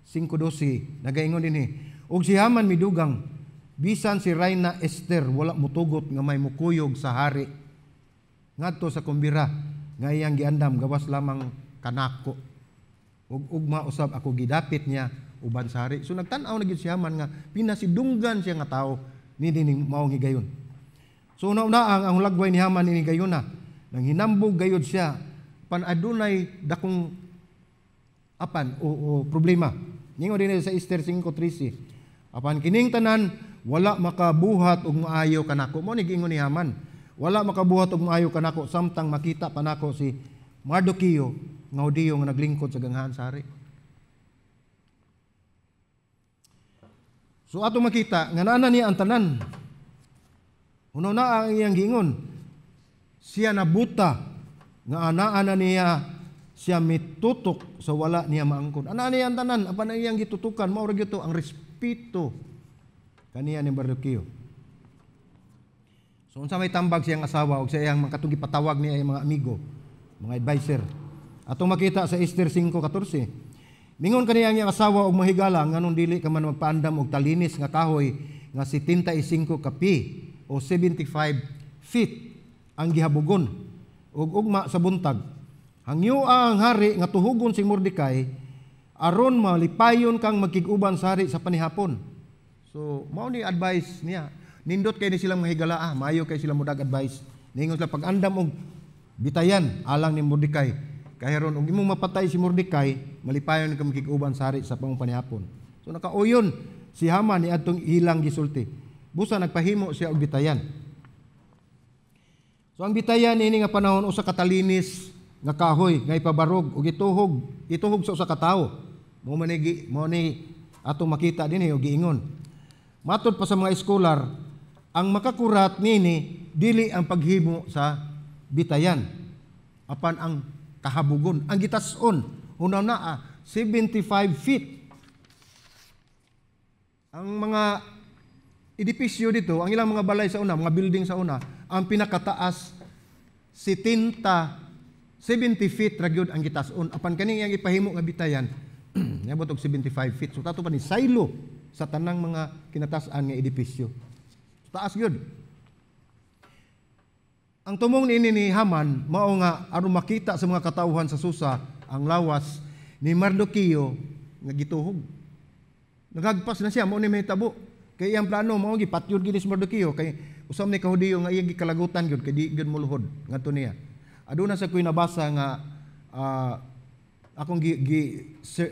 5:12, nagaingon dinhi, "Ug si Haman midugang bisan si Rayna Esther wala mutugot nga may mukuyog sa hari ngadto sa kumbira nga iyang giandam gawas lamang kanako, ug ugma usab ako gidapit niya uban sa hari." So nagtan-aw na gyud si Haman nga pinasidunggan siya nga tawo niini maong higayon. So una-una ang hulagway ni Haman ini gayuna, nang hinambog gayud siya pan adunay dakong apan o problema. Ningon dinhi sa Esther 5:13, "Apan kining tanan wala makabuhat og maayo kanako." Mao ni giingon ni Haman. "Wala makabuhat og maayo kanako samtang makita pa nako si Mardoqueo nga Hudiyo nga naglingkod sa ganghaan sa hari." So ato makita nga naa na niya ang tanan. Una-una ang iyang giingon, siya nabuta nga anaa na niya siya mitutok sa wala niya maangkon. Anaa niya ang tanan, apan ang iyang gitutukan mao ra gyud ang respeto kaniya ni Mardoqueo. So unsa may tambag siyang asawa og sa iyang mga katong gipatawag niya ang mga amigo, mga advisor. Atong makita sa Esther 5:14. Mingon kaniya ang iyang asawa og mahigala, "Nganong dili ka man magpaandam og talinis nga kahoy nga 75 ka pie o 75 feet ang gihabugon. Ug ugma sa buntag, hangyoa ang hari nga tuhugon si Mordecai aron malipayon kang magkig-uban sa hari sa panihapon. So mao ni advice niya. Nindot kay ni silang mahigala, maayo kay sila mudag advice. Ningon sila pag-andam og bitayan alang ni Mordecai. Kay aron og imong mapatay si Mordecai, malipayon ka makig-uban sa hari sa pamong panihapon. So nakauyon si Haman ni adtong ilang gisulti. Busa nagpahimo siya og bitayan. So ang bitayan ini nga panahon usa ka talinis nga kahoy nga ipabarog ug ituhog sa usa ka tawo. Mao man ni mao ni atong makita dinhi og giingon. Matod pa sa mga eskolar, ang makakurat nini dili ang paghimo sa bitayan, apan ang kahabugon, ang gitas-on, una na 75 feet. Ang mga edipisyo dito, ang ilang mga balay sa una, mga building sa una, ang pinakataas 70 feet ra gyud ang gitas-on. Apan kani iyang ipahimo nga bitayan, niabot og 75 feet. So tato pa ni silo sa tanang mga kinatas-an nga edipisyo. So, taas gyud. Ang tumong niini ni Haman mao nga aron makita sa mga katawhan sa Susa ang lawas ni Mardoqueo nga gituhog. Nagagpas na siya, mao ni mahitabo. Kay iyang plano mao gipatyon gid si Mardoqueo kay usam ni ka Hudiyo nga iyang gikalagutan gyud kay di gyud moluhod ngadto niya. Aduna sa ko'y nabasa nga akong gi, gi,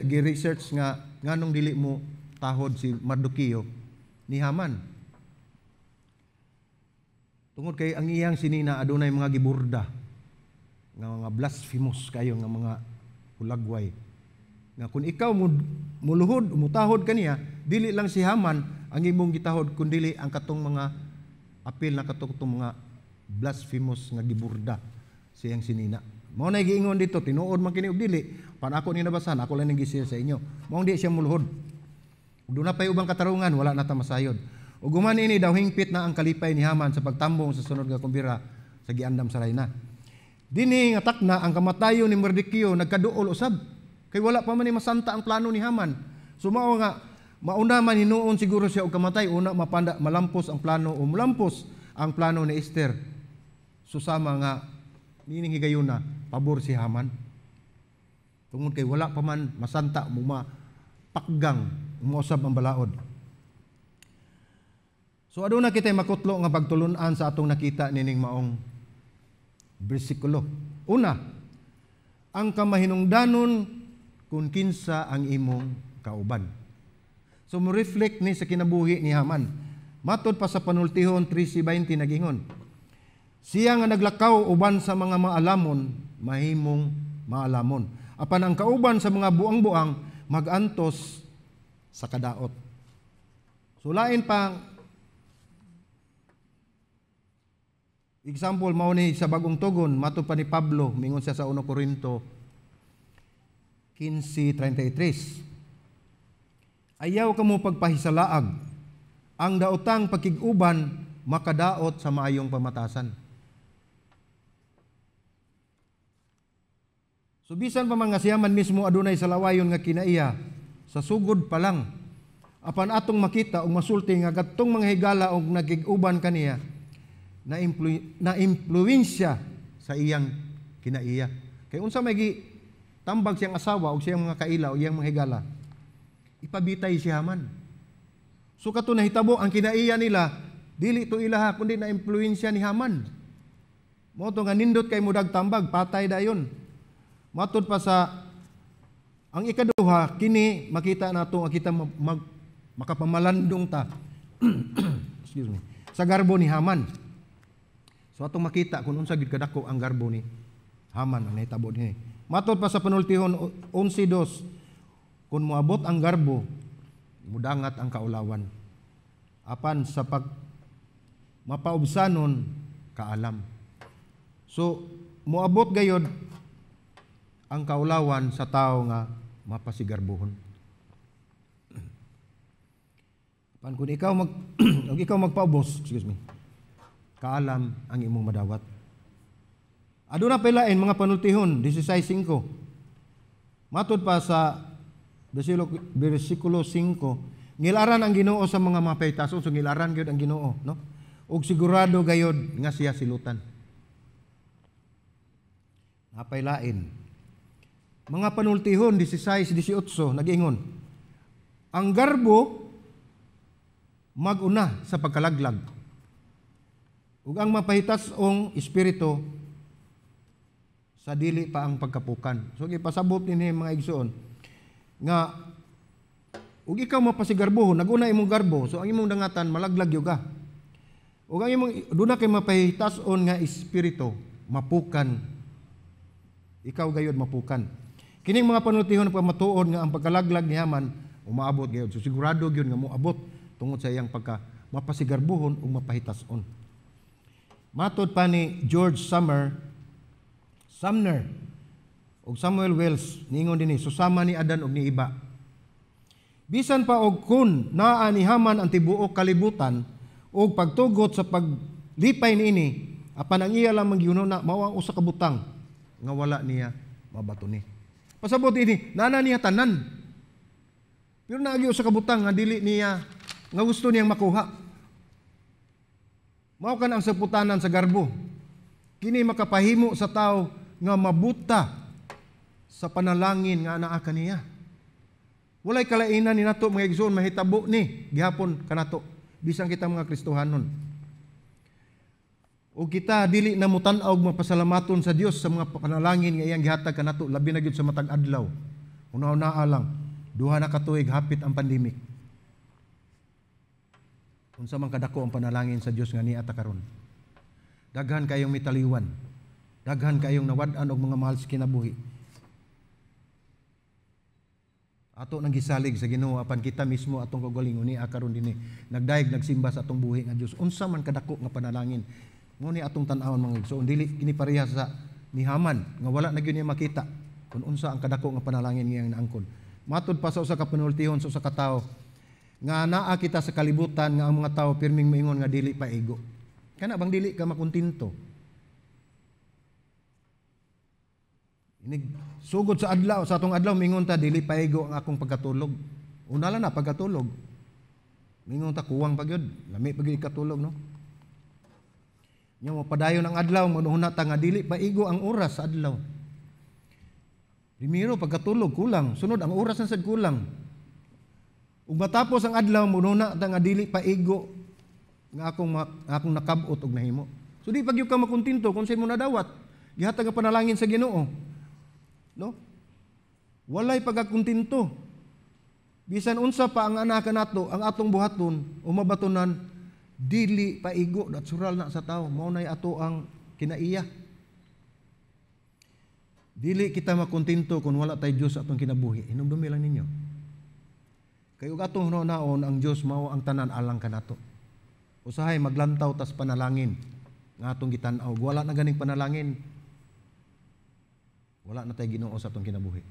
gi research nga nganong dili mo tahod si Mardoqueo ni Haman. Tungod kay ang iyang sinina adunay mga giburda nga mga blasphemous kayo nga mga hulagway. Nga kung ikaw muluhod, mutahod kaniya, dili lang si Haman ang imong gitahod kundili ang katong mga apil na katong mga blasphemous nga giburda siyang sinina. Mao na giingon dito, tinuod man kini og dili, pan ako ni nabasan, ako lang ning gi-share sa inyo. Mao di siya muluhod. Ug duna pay ubang katarungan, wala na ta masayod. Ug human ini daw hingpit na ang kalipay ni Haman sa pagtambong sa sunod nga kumbira sa giandam sa rayna. Dinhi nga takna ang kamatayon ni Mardoqueo nagkaduol usab. Kay wala pa man ni masanta ang plano ni Haman. So mao nga mauna man hinuon siguro siya og kamatay, una mapanda malampos ang plano o mulampos ang plano ni Esther. Susama nga niining higayuna pabor si Haman. Tungod kay wala pa man masanta mo pakgang umausab ang balaod. So aduna kitay makutlo nga pagtulun-an sa atong nakita nining maong bersikulo. Una, ang kamahinungdanon kung kinsa ang imong kauban. So mo reflect ni sa kinabuhi ni Haman. Matod pa sa Panultihon 13:20 nagingon, siya nga naglakaw uban sa mga maalamon, mahimong maalamon. Apan ang kauban sa mga buang-buang magantos sa kadaot. So lain pa example mao ni sa Bagong Tugon, matod pa ni Pablo, mingon siya sa 1 Corinto 15:33. Ayaw kamo pagpahisalaag, ang daotang pakig-uban makadaot sa maayong pamatasan. So bisan pa man nga siya man mismo adunay sa lawayon nga kinaiya, sa sugod pa lang, apan atong makita og masulti nga kadtong mga higala og nagig-uban kaniya, na impluwensya sa iyang kinaiya. Kay unsa may gi tambag siyang asawa og siyang mga kaila o iyang mga higala, ipabitay si Haman. So kato nahitabo ang kinaiya nila, dili to ilaha kundi na impluwensya ni Haman. Mao to nga nindot kay mudag tambag, patay dayon. Matod pa sa ang ikaduha, kini makita nato nga kita makapamalandong ta. Excuse me. Sa garbo ni Haman. So atong makita kung unsa gid kadako ang garbo ni Haman ang nahitabo dinhi. Matod pa sa Panultihon 11:2, kung moabot ang garbo, mudangat ang kaulawan. Apan sa pag mapaubsanon kaalam. So moabot gayod ang kaulawan sa tao nga mapasigarbohon. Apan kung ikaw og ikaw magpaubos, excuse me, kaalam ang imong madawat. Aduna pay lain mga Panultihon 16:5. Matod pa sa bersikulo 5, Ngilaran ang Ginoo sa mga mapahitason, so ngilaran gyud ang Ginoo, no? Ug sigurado gayod nga siya silutan. Napay lain. Mga Panultihon 16:18 nag-ingon, "Ang garbo mag-una sa pagkalaglag, ug ang mapahitas-ong espiritu sa dili pa ang pagkapukan." So gipasabot nini, mga igsoon, nga ug ikaw mapasigarbohon, naguna imong garbo, so ang imong dangatan malaglag gyud ka. Ug ang imong duna kay mapahitas-on nga espiritu, mapukan. Ikaw gayud mapukan. Kining mga panultihon pamatuod nga ang pagkalaglag ni Haman umaabot gayud. So sigurado gyud nga moabot tungod sa iyang pagka mapasigarbohon ug mapahitas-on. Matod pa ni George Sumner ug Samuel Wells, niingon dinhi, susama ni Adan ug ni Iba. Bisan pa og kun naa ni Haman ang tibuok kalibutan ug pagtugot sa paglipay niini, apan ang iya lamang gihunahuna mao ang usa ka butang nga wala niya mabato ni. Pasabot ini, nana niya tanan. Pero naagi usa ka butang nga dili niya nga gusto niyang makuha. Mao kan ang saputanan sa garbo. Kini makapahimo sa tao nga mabuta sa panalangin nga anaa kaniya. Walay kalainan ni nato, mga igsoon, mahitabo ni gihapon kanato bisan kita mga Kristohanon. O kita dili na mutan-aw og mapasalamaton sa Dios sa mga panalangin nga iyang gihatag kanato, labi na gyud sa matag adlaw. Una-una lang, 2 na ka tuig hapit ang pandemic. Unsa man kadako ang panalangin sa Dios nga niya ta karon? Daghan kayong mitaliwan. Daghan kayong nawad-an og mga mahal sa kinabuhi. Ato nang gisalig sa Ginoo, apan kita mismo atong kaugalingon ni karon dinhi nagdayeg nagsimba sa atong buhi nga Dios. Unsa man kadako nga panalangin mo ni atong tan-awon, mga igsoon? Dili kini pareha sa ni Haman nga wala na gyud niya makita kung unsa ang kadako nga panalangin ngiyang naangkon. Matod pa sa usa ka panultihon sa usa ka tawo nga naa kita sa kalibutan nga ang mga tawo pirming moingon nga dili pa igo. Kana bang dili ka makontento? Inig sugod sa adlaw, sa atong adlaw mingon ta, "Dili paigo ang akong pagkatulog." Una lang na pagkatulog. Mingon ta, "Kuwang pa gyud, lami pa gyud katulog," no? Nya mo padayon ang adlaw, manuhuna ta nga dili paigo ang oras sa adlaw. Primero pagkatulog kulang, sunod ang oras na sad kulang. Ug matapos ang adlaw, manuhuna ta nga dili paigo nga akong nakab-ot og nahimo. So di pa gyud ka makontento kung sa imo nadawat. Gihatag ang panalangin sa Ginoo. No? Walay pagkakontento. Bisan unsa pa ang anak nato, ang atong buhaton o mabatunan, dili paigo, natural na sa tao. Mao nay ato ang kinaiya. Dili kita makontento kung wala tay Dios sa atong kinabuhi. Hinumdumi lang ninyo. Kay ug atong hunaon ang Dios mao ang tanan alang kanato. Usahay maglantaw tas panalangin nga atong gitan-aw. Wala na ganing panalangin, wala na tay Ginoo sa atong kinabuhi.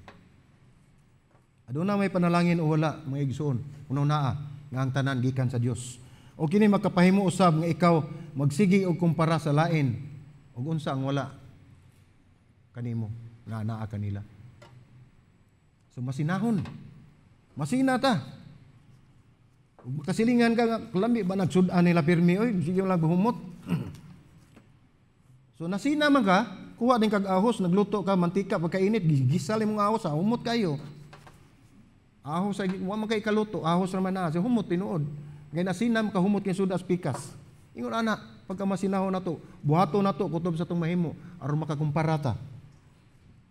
Aduna may panalangin o wala, mga igsoon, unaw naa nga ang tanan gikan sa Dios. O kini makapahimo usab nga ikaw magsige og kumpara sa lain ug unsa ang wala kanimo nga naa kanila. So masinahon. Masina ta. Ug makasilingan ka nga lami ba nagsud-an nila pirmi oy, sige lang humot. So nasina man ka, kuha din kag ahos, nagluto ka mantika pagkainit, gisal imong ahos, humot kayo. Ahos ay wa man kay kaluto, ahos ra man na, so humot tinuod. Ngay nasina man ka, humot kay sudas pikas. Ingon ana, pagka masinahon nato, buhato nato kutob sa atong mahimo aron makakumpara ta.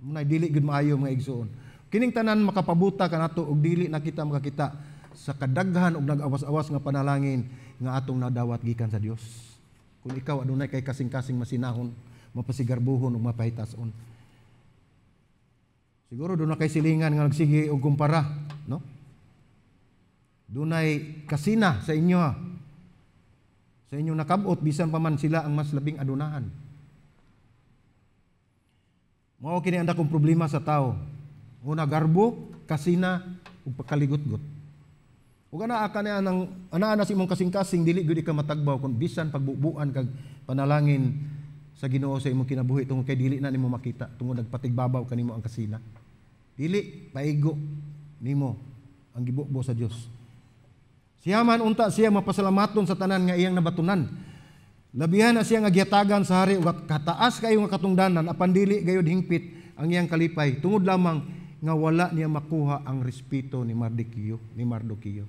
Munay dili gud maayo, mga igsoon. Kining tanan makapabuta kanato og dili na kita makakita sa kadaghan og nag-awas-awas nga panalangin nga atong nadawat gikan sa Dios. Kung ikaw adunay kay kasing-kasing masinahon, mapasigarbuhon ug mapahitason. Siguro doon na kay silingan nga nagsige og kumpara, no? Dunay kasina sa inyo ha. Sa inyong nakabot bisan pa man sila ang mas labing adunahan. Mao kini ang dakong problema sa tao. Una, garbo, kasina ug pagkaligutgot. Ug anaa ka niya nang anaa na sa imong kasing-kasing, dili gyud ka matagbaw kung bisan pagbubuan kag panalangin sa Ginoo sa imong kinabuhi tungod kay dili na nimo makita tungod nagpatigbabaw kanimo ang kasina. Dili paigo nimo ang gibubo sa Dios. Siya man unta siya mapasalamaton sa tanan nga iyang nabatunan. Labihan na siya nga gihatagan sa hari ug kataas kayo nga katungdanan, apan dili gayud hingpit ang iyang kalipay tungod lamang nga wala niya makuha ang respeto ni Mardoqueo, ni Mardoqueo.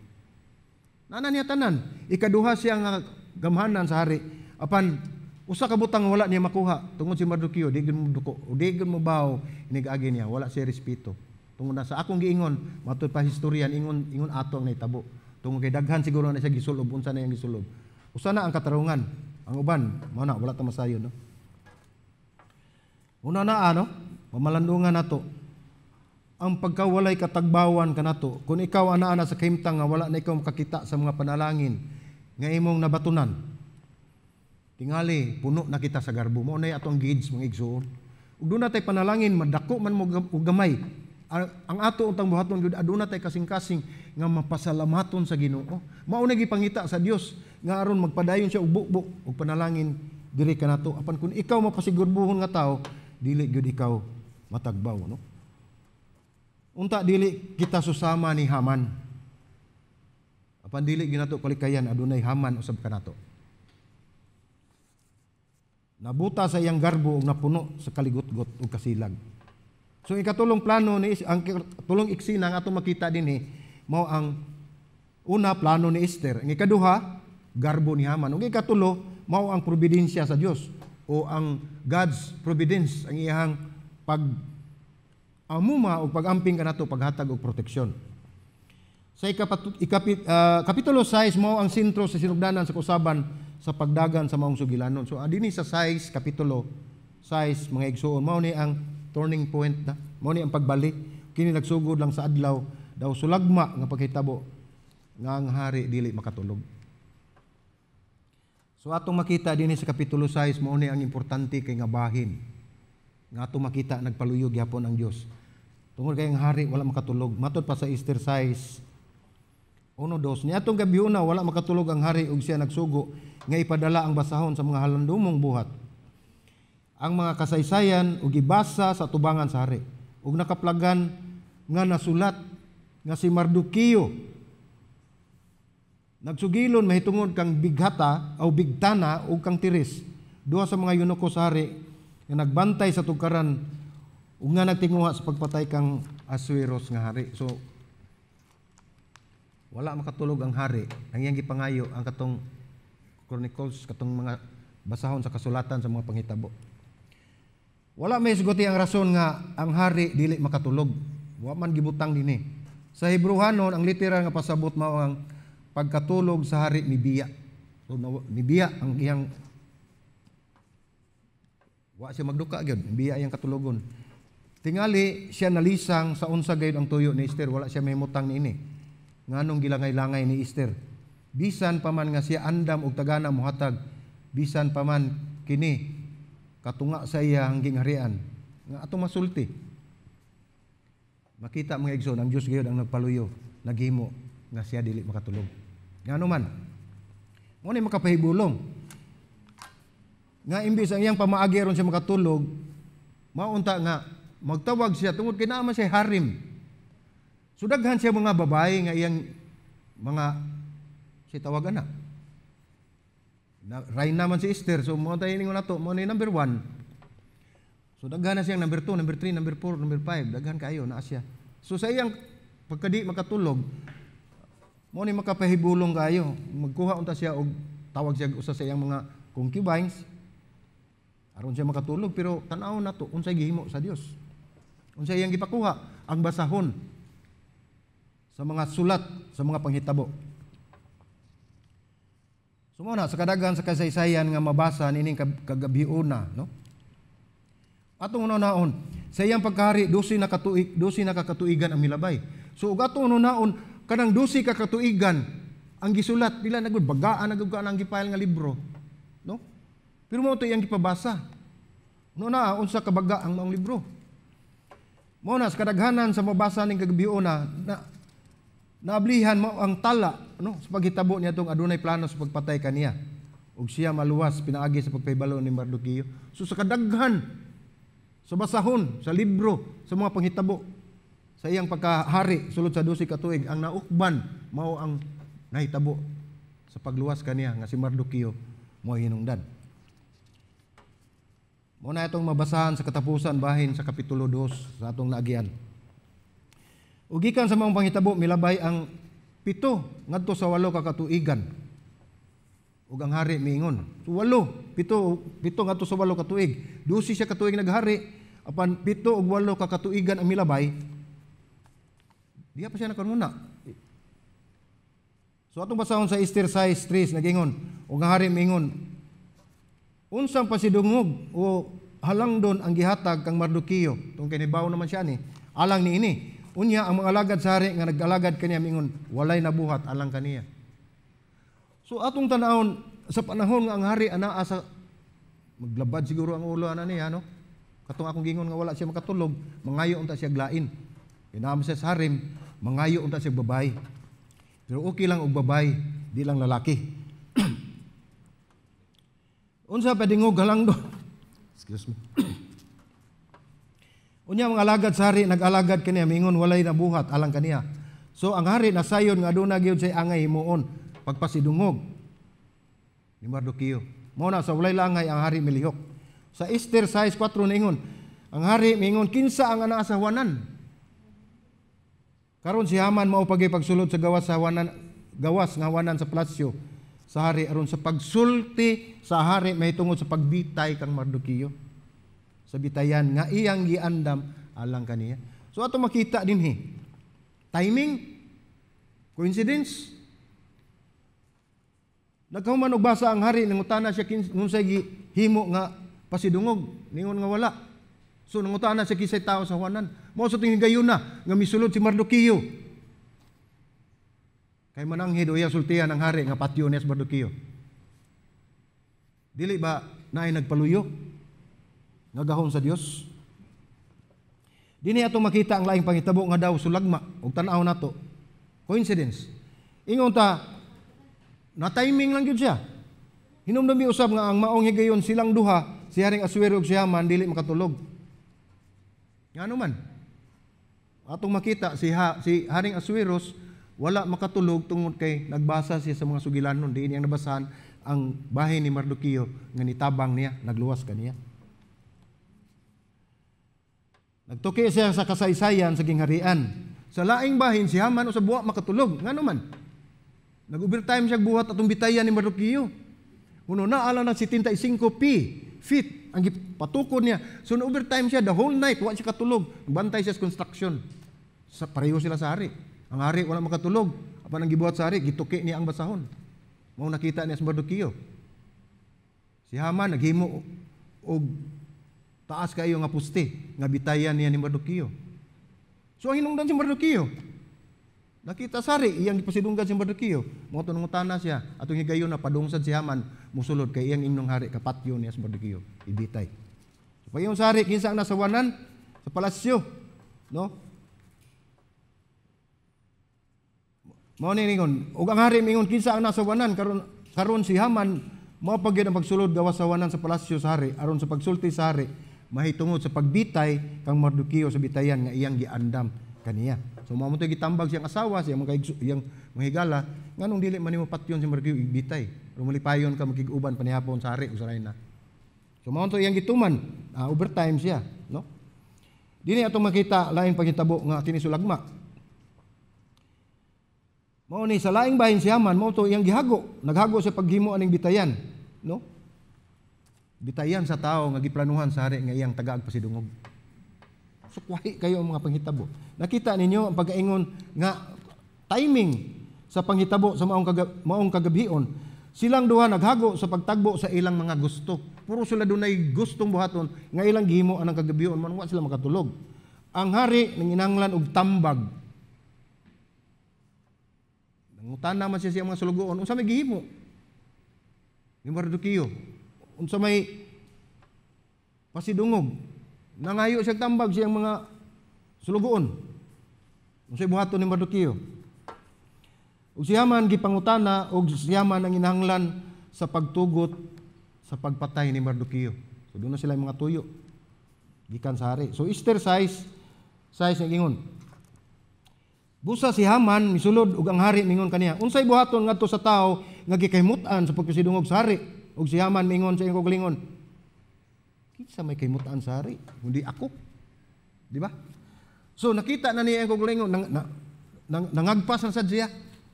Nana niya tanan, ikaduha siya nga gamhanan sa hari, apan usa ka butang wala niya makuha tungod si Mardoqueo di gud mo duko, di gud mo baw inigagi niya, wala siya respeto. Tungod na sa akong giingon, matud pa historian ingon ingon ato ang nahitabo. Tungod kay daghan siguro na siya gisulob, unsa na iyang gisulob. Usa na ang katarungan, ang uban mao na wala ta masayon, no. Una na ano, pamalandungan nato ang pagkawalay katagbawan kanato. Kung ikaw ana-ana sa kahimtang nga wala na ikaw makakita sa mga panalangin nga imong nabatunan, tingali puno na kita sa garbo. Mao na atong gauge, mga igsoon. Ug duna tay panalangin, madako man mo og gamay, ang ato untang buhaton gyud, aduna tay kasing-kasing nga mapasalamaton sa Ginoo. Mao na gipangita sa Dios nga aron magpadayon siya og bukbuk og panalangin diri kanato. Apan kung ikaw mapasigurbuhon nga tao, dili gyud ikaw matagbaw, no. Unta dili kita susama ni Haman. Apan dili gyud nato kalikayan, adunay Haman usab kanato. Nabuta sa iyang garbo ug napuno sa kaligutgot ug kasilag. So ikatulong plano ni ang tulong eksena ang atong makita dinhi mao ang una, plano ni Esther, ang ikaduha, garbo ni Haman, ug ikatulo mao ang providensya sa Dios o ang God's providence, ang iyang pag amuma o pag-amping kanato, paghatag og proteksyon. Sa kapitulo 6, mao ang sentro sa sinugdanan sa kausaban sa pagdagan sa maong sugilanon. So dinhi sa 6, kapitulo 6, mga igsuon, mao ni ang turning point na. Mao ni ang pagbalik. Kini nagsugod lang sa adlaw daw sulagma nga paghitabo nga ang hari dili makatulog. So atong makita dinhi sa kapitulo 6, mao ni ang importante kay nga bahin nga atong makita nagpaluyog gyapon ang Dios. Tungod kay ang hari wala makatulog. Matod pa sa Esther 6, 1-2. Niadtong gabiuna wala makatulog ang hari ug siya nagsugo nga ipadala ang basahon sa mga halandumong buhat, ang mga kasaysayan, ug gibasa sa tubangan sa hari. Ug nakaplagan nga nasulat nga si Mardoqueo nagsugilon mahitungod kang Bighata o Bigtana ug kang Tiris, duha sa mga eunuko sa hari nga nagbantay sa tugkaran ug nga nagtinguha sa pagpatay kang Asueros nga hari. So wala makatulog ang hari. Ang iyang gipangayo ang katong Chronicles, katong mga basahon sa kasulatan sa mga panghitabo. Wala may hisguti ang rason nga ang hari dili makatulog. Wa man gibutang dinhi. Sa Hebrewanon, ang literal nga pasabot mao ang pagkatulog sa hari ni Biya. So ni Biya ang iyang, wa siya magduka gyud, biya iyang katulogon. Tingali siya nalisang sa unsa gayud ang tuyo ni Esther, wala siya mahimutang niini. Nganong gilangay-langay ni Esther? Bisan pa man nga siya andam og tagana mohatag, bisan pa man kini katunga sa iya ang gingharian nga atong masulti. Makita, mga igsoon, ang Dios gayud ang nagpaluyo, naghimo nga siya dili makatulog. Ngano man? Mo ni makapahibulong nga imbis ang iyang pamaagi aron siya makatulog, maunta nga magtawag siya tungod kay naa man siya harim. So daghan siya mga babae nga iyang mga si tawagan na. Na reyna man si Esther, so mo tayo ningon nato, mo ni number 1. So daghan na siyang number 2, number 3, number 4, number 5, daghan kayo naa siya. So sa iyang pagkadi makatulog, mo ni makapahibulong kayo. Magkuha unta siya og tawag siya usa sa iyang mga concubines aron siya makatulog, pero tan-aw nato unsay gihimo sa Dios. Unsay iyang gipakuha? Ang basahon sa mga sulat sa mga panghitabo. So mao na sa kadaghan sa kasaysayan nga mabasa niining kagabiuna, no? Atong unaon, sa iyang pagkahari, 12 na kakatuigan ang milabay. So ug atong unaon, kanang 12 ka katuigan ang gisulat pila na gud, bagaan na gud ka ang gipile nga libro, no? Pero mao to iyang gipabasa. No na unsa ka baga ang maong libro. Mao na sa kadaghanan sa mabasa ning kagabiuna na naablihan mao ang tala, no, sa paghitabo niya tong adunay plano sa pagpatay kaniya ug siya maluwas pinaagi sa pagpahibalo ni Mardoqueo. So sa kadaghan sa basahon sa libro sa mga panghitabo sa iyang pagkahari sulod sa 12 ka tuig, ang naukban mao ang nahitabo sa pagluwas kaniya nga si Mardoqueo mo hinungdan. Mao na itong mabasahan sa katapusan bahin sa Kapitulo 2 sa atong naagian. Ug gikan sa maong panghitabo, milabay ang 7 ngadto sa 8 ka katuigan. Ug ang hari miingon. So walo, pito, 7 ngadto sa 8 ka tuig. 12 siya katuig naghari, apan 7 ug 8 ka katuigan ang milabay. Diha pa siya nakanuna. So atong basahon sa Esther 6:3, nagingon, ug ang hari miingon, "Unsang pasidungog o halangdon ang gihatag kang Mardoqueo?" Tungod kay nibaw naman siya ni alang niini. Unya ang mga alagad sa hari nga nag-alagad kaniya mingon, "Walay nabuhat alang kaniya." So atong tanawon sa panahon nga ang hari anaa sa maglabad siguro ang ulo ana niya, no? Katong akong gingon nga wala siya makatulog, mangayo unta siya glain. Kinahanglan siya sa harem, mangayo unta siya babae. Pero okay lang og babae, di lang lalaki. Unsa pa dingog halangdon? Excuse me. Unya mga alagad sa hari nag-alagad kaniya mingon, "Walay nabuhat alang kaniya." So ang hari nasayon nga aduna gyud say angay himuon pagpasidungog ni Mardoqueo. Mao na sa walay langay ang hari milihok. Sa Esther 6:4 ningon, ang hari mingon, "Kinsa ang anaa sa huwanan?" Karon si Haman mao pagay pagsulod sa gawas sa huwanan, gawas nga huwanan sa palasyo sa hari aron sa pagsulti sa hari mahitungod sa pagbitay kang Mardoqueo sa bitayan nga iyang giandam alang kaniya. So ato makita dinhi. Timing, coincidence. Nagkahuman og basa ang hari, nangutana siya unsay gihimo nga pasidungog, ningon nga wala. So nangutana siya kinsay tao sa huwanan. Mao sa ting higayon na nga misulod si Mardoqueo. Kay mananghid o iya sultihan ang hari nga patyo niya si Mardoqueo. Dili ba naay nagpaluyo nga gahom sa Dios? Dinhi atong makita ang laing pangitabo nga daw sulagma ug tan-aw nato. Coincidence. Ingon ta na timing lang gyud siya. Hinumdumi usab nga ang maong higayon silang duha, si Haring Asuero ug si Haman, dili makatulog. Ngano man? Atong makita si Haring Asueros wala makatulog tungod kay nagbasa siya sa mga sugilanon, diin iyang nabasahan ang bahin ni Mardoqueo nga nitabang niya, nagluwas kaniya. Nagtuki siya sa kasaysayan sa gingharian. Sa laing bahin, si Haman usab wa makatulog. Ngano man? Nag-overtime siya buhat atong bitayan ni Mardoqueo. Uno na ala ng 75 p feet ang gipatukod niya. So na-overtime siya the whole night, wa siya katulog. Bantay siya sa construction. Sa pareho sila sa hari. Ang hari wala makatulog. Apan ang gibuhat sa hari, gituki niya ang basahon. Mao nakita niya sa Mardoqueo. Si Haman naghimo og taas kayo nga puste nga bitayan niya ni Mardoqueo. So ang hinungdan si Mardoqueo. Nakita sa hari, iyang gipasidunggan si Mardoqueo. Mao to nangutana siya atong higayon na padungsan si Haman musulod kay iyang ingnong hari kapatyo niya si Mardoqueo ibitay. So pag sa hari, kinsa ang nasawanan sa palasyo, no? Mao ni ningon, ug ang hari mingon, "Kinsa ang nasawanan?" Karon karon si Haman mao pa gyud ang pagsulod gawas sa wanan sa palasyo sa hari aron sa pagsulti sa hari mahitungod sa pagbitay kang Mardoqueo sa bitayan nga iyang giandam kaniya. So mao mo gitambag siyang asawa, siyang mga iyang mga higala, nganong dili man nimo patyon si Mardoqueo ibitay? Aron malipayon ka makig-uban panihapon sa hari usahay na. So mao to iyang gituman, overtime siya, no? Dinhi atong makita laing panghitabo nga kini sulagma. Mao ni sa laing bahin si Haman, mao to iyang gihago, naghago sa paghimo aning bitayan, no? Bitayan sa tao nga giplanuhan sa hari nga iyang tagaag pasidungog. So kwahi kayo ang mga panghitabo. Nakita ninyo ang pagkaingon nga timing sa panghitabo sa maong kagabhion. Silang duha naghago sa pagtagbo sa ilang mga gusto. Puro sila dunay gustong buhaton nga ilang gihimo anang kagabhion, man wa sila makatulog. Ang hari nanginahanglan og tambag. Nangutana man siya sa mga sulugoon, unsa may gihimo ni Mardoqueo? Unsa may pasidungog? Nangayo siya tambag siyang mga sulugoon. Unsay buhaton ni Mardoqueo? Ug si Haman gipangutana og si Haman ang inahanglan sa pagtugot sa pagpatay ni Mardoqueo. So doon na sila yung mga tuyo gikan sa hari. So Esther 6:6 nga ingon. Busa si Haman misulod ug ang hari mingon kaniya, "Unsay buhaton ngadto sa tawo nga gikahimut-an sa pagpasidungog sa hari?" Ug si Haman mingon sa iyang kaugalingon, "Kinsa may kahimut-an sa hari kundi ako?" Di ba? So nakita na niya ang kaugalingon nang, na, nang, nangagpas na sad siya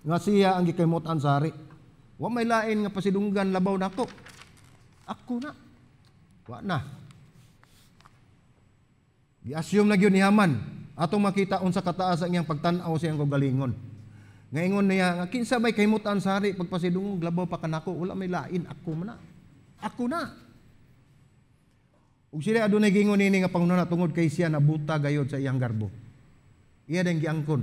nga siya ang gikahimut-an sa hari. Wa may lain nga pasidunggan labaw nako. Ako na. Wa na. Gi-assume na gyud ni Haman atong makita unsa kataas ang iyang pagtan-aw sa iyang kaugalingon. Ngaingon niya nga kinsa may kahimutan sa hari pagpasidungog labaw pa kanako, wala may lain, ako man na. Ako na. Ug sila adunay giingon nini nga panghunahuna tungod kay siya nabuta gayod sa iyang garbo. Iya din giangkon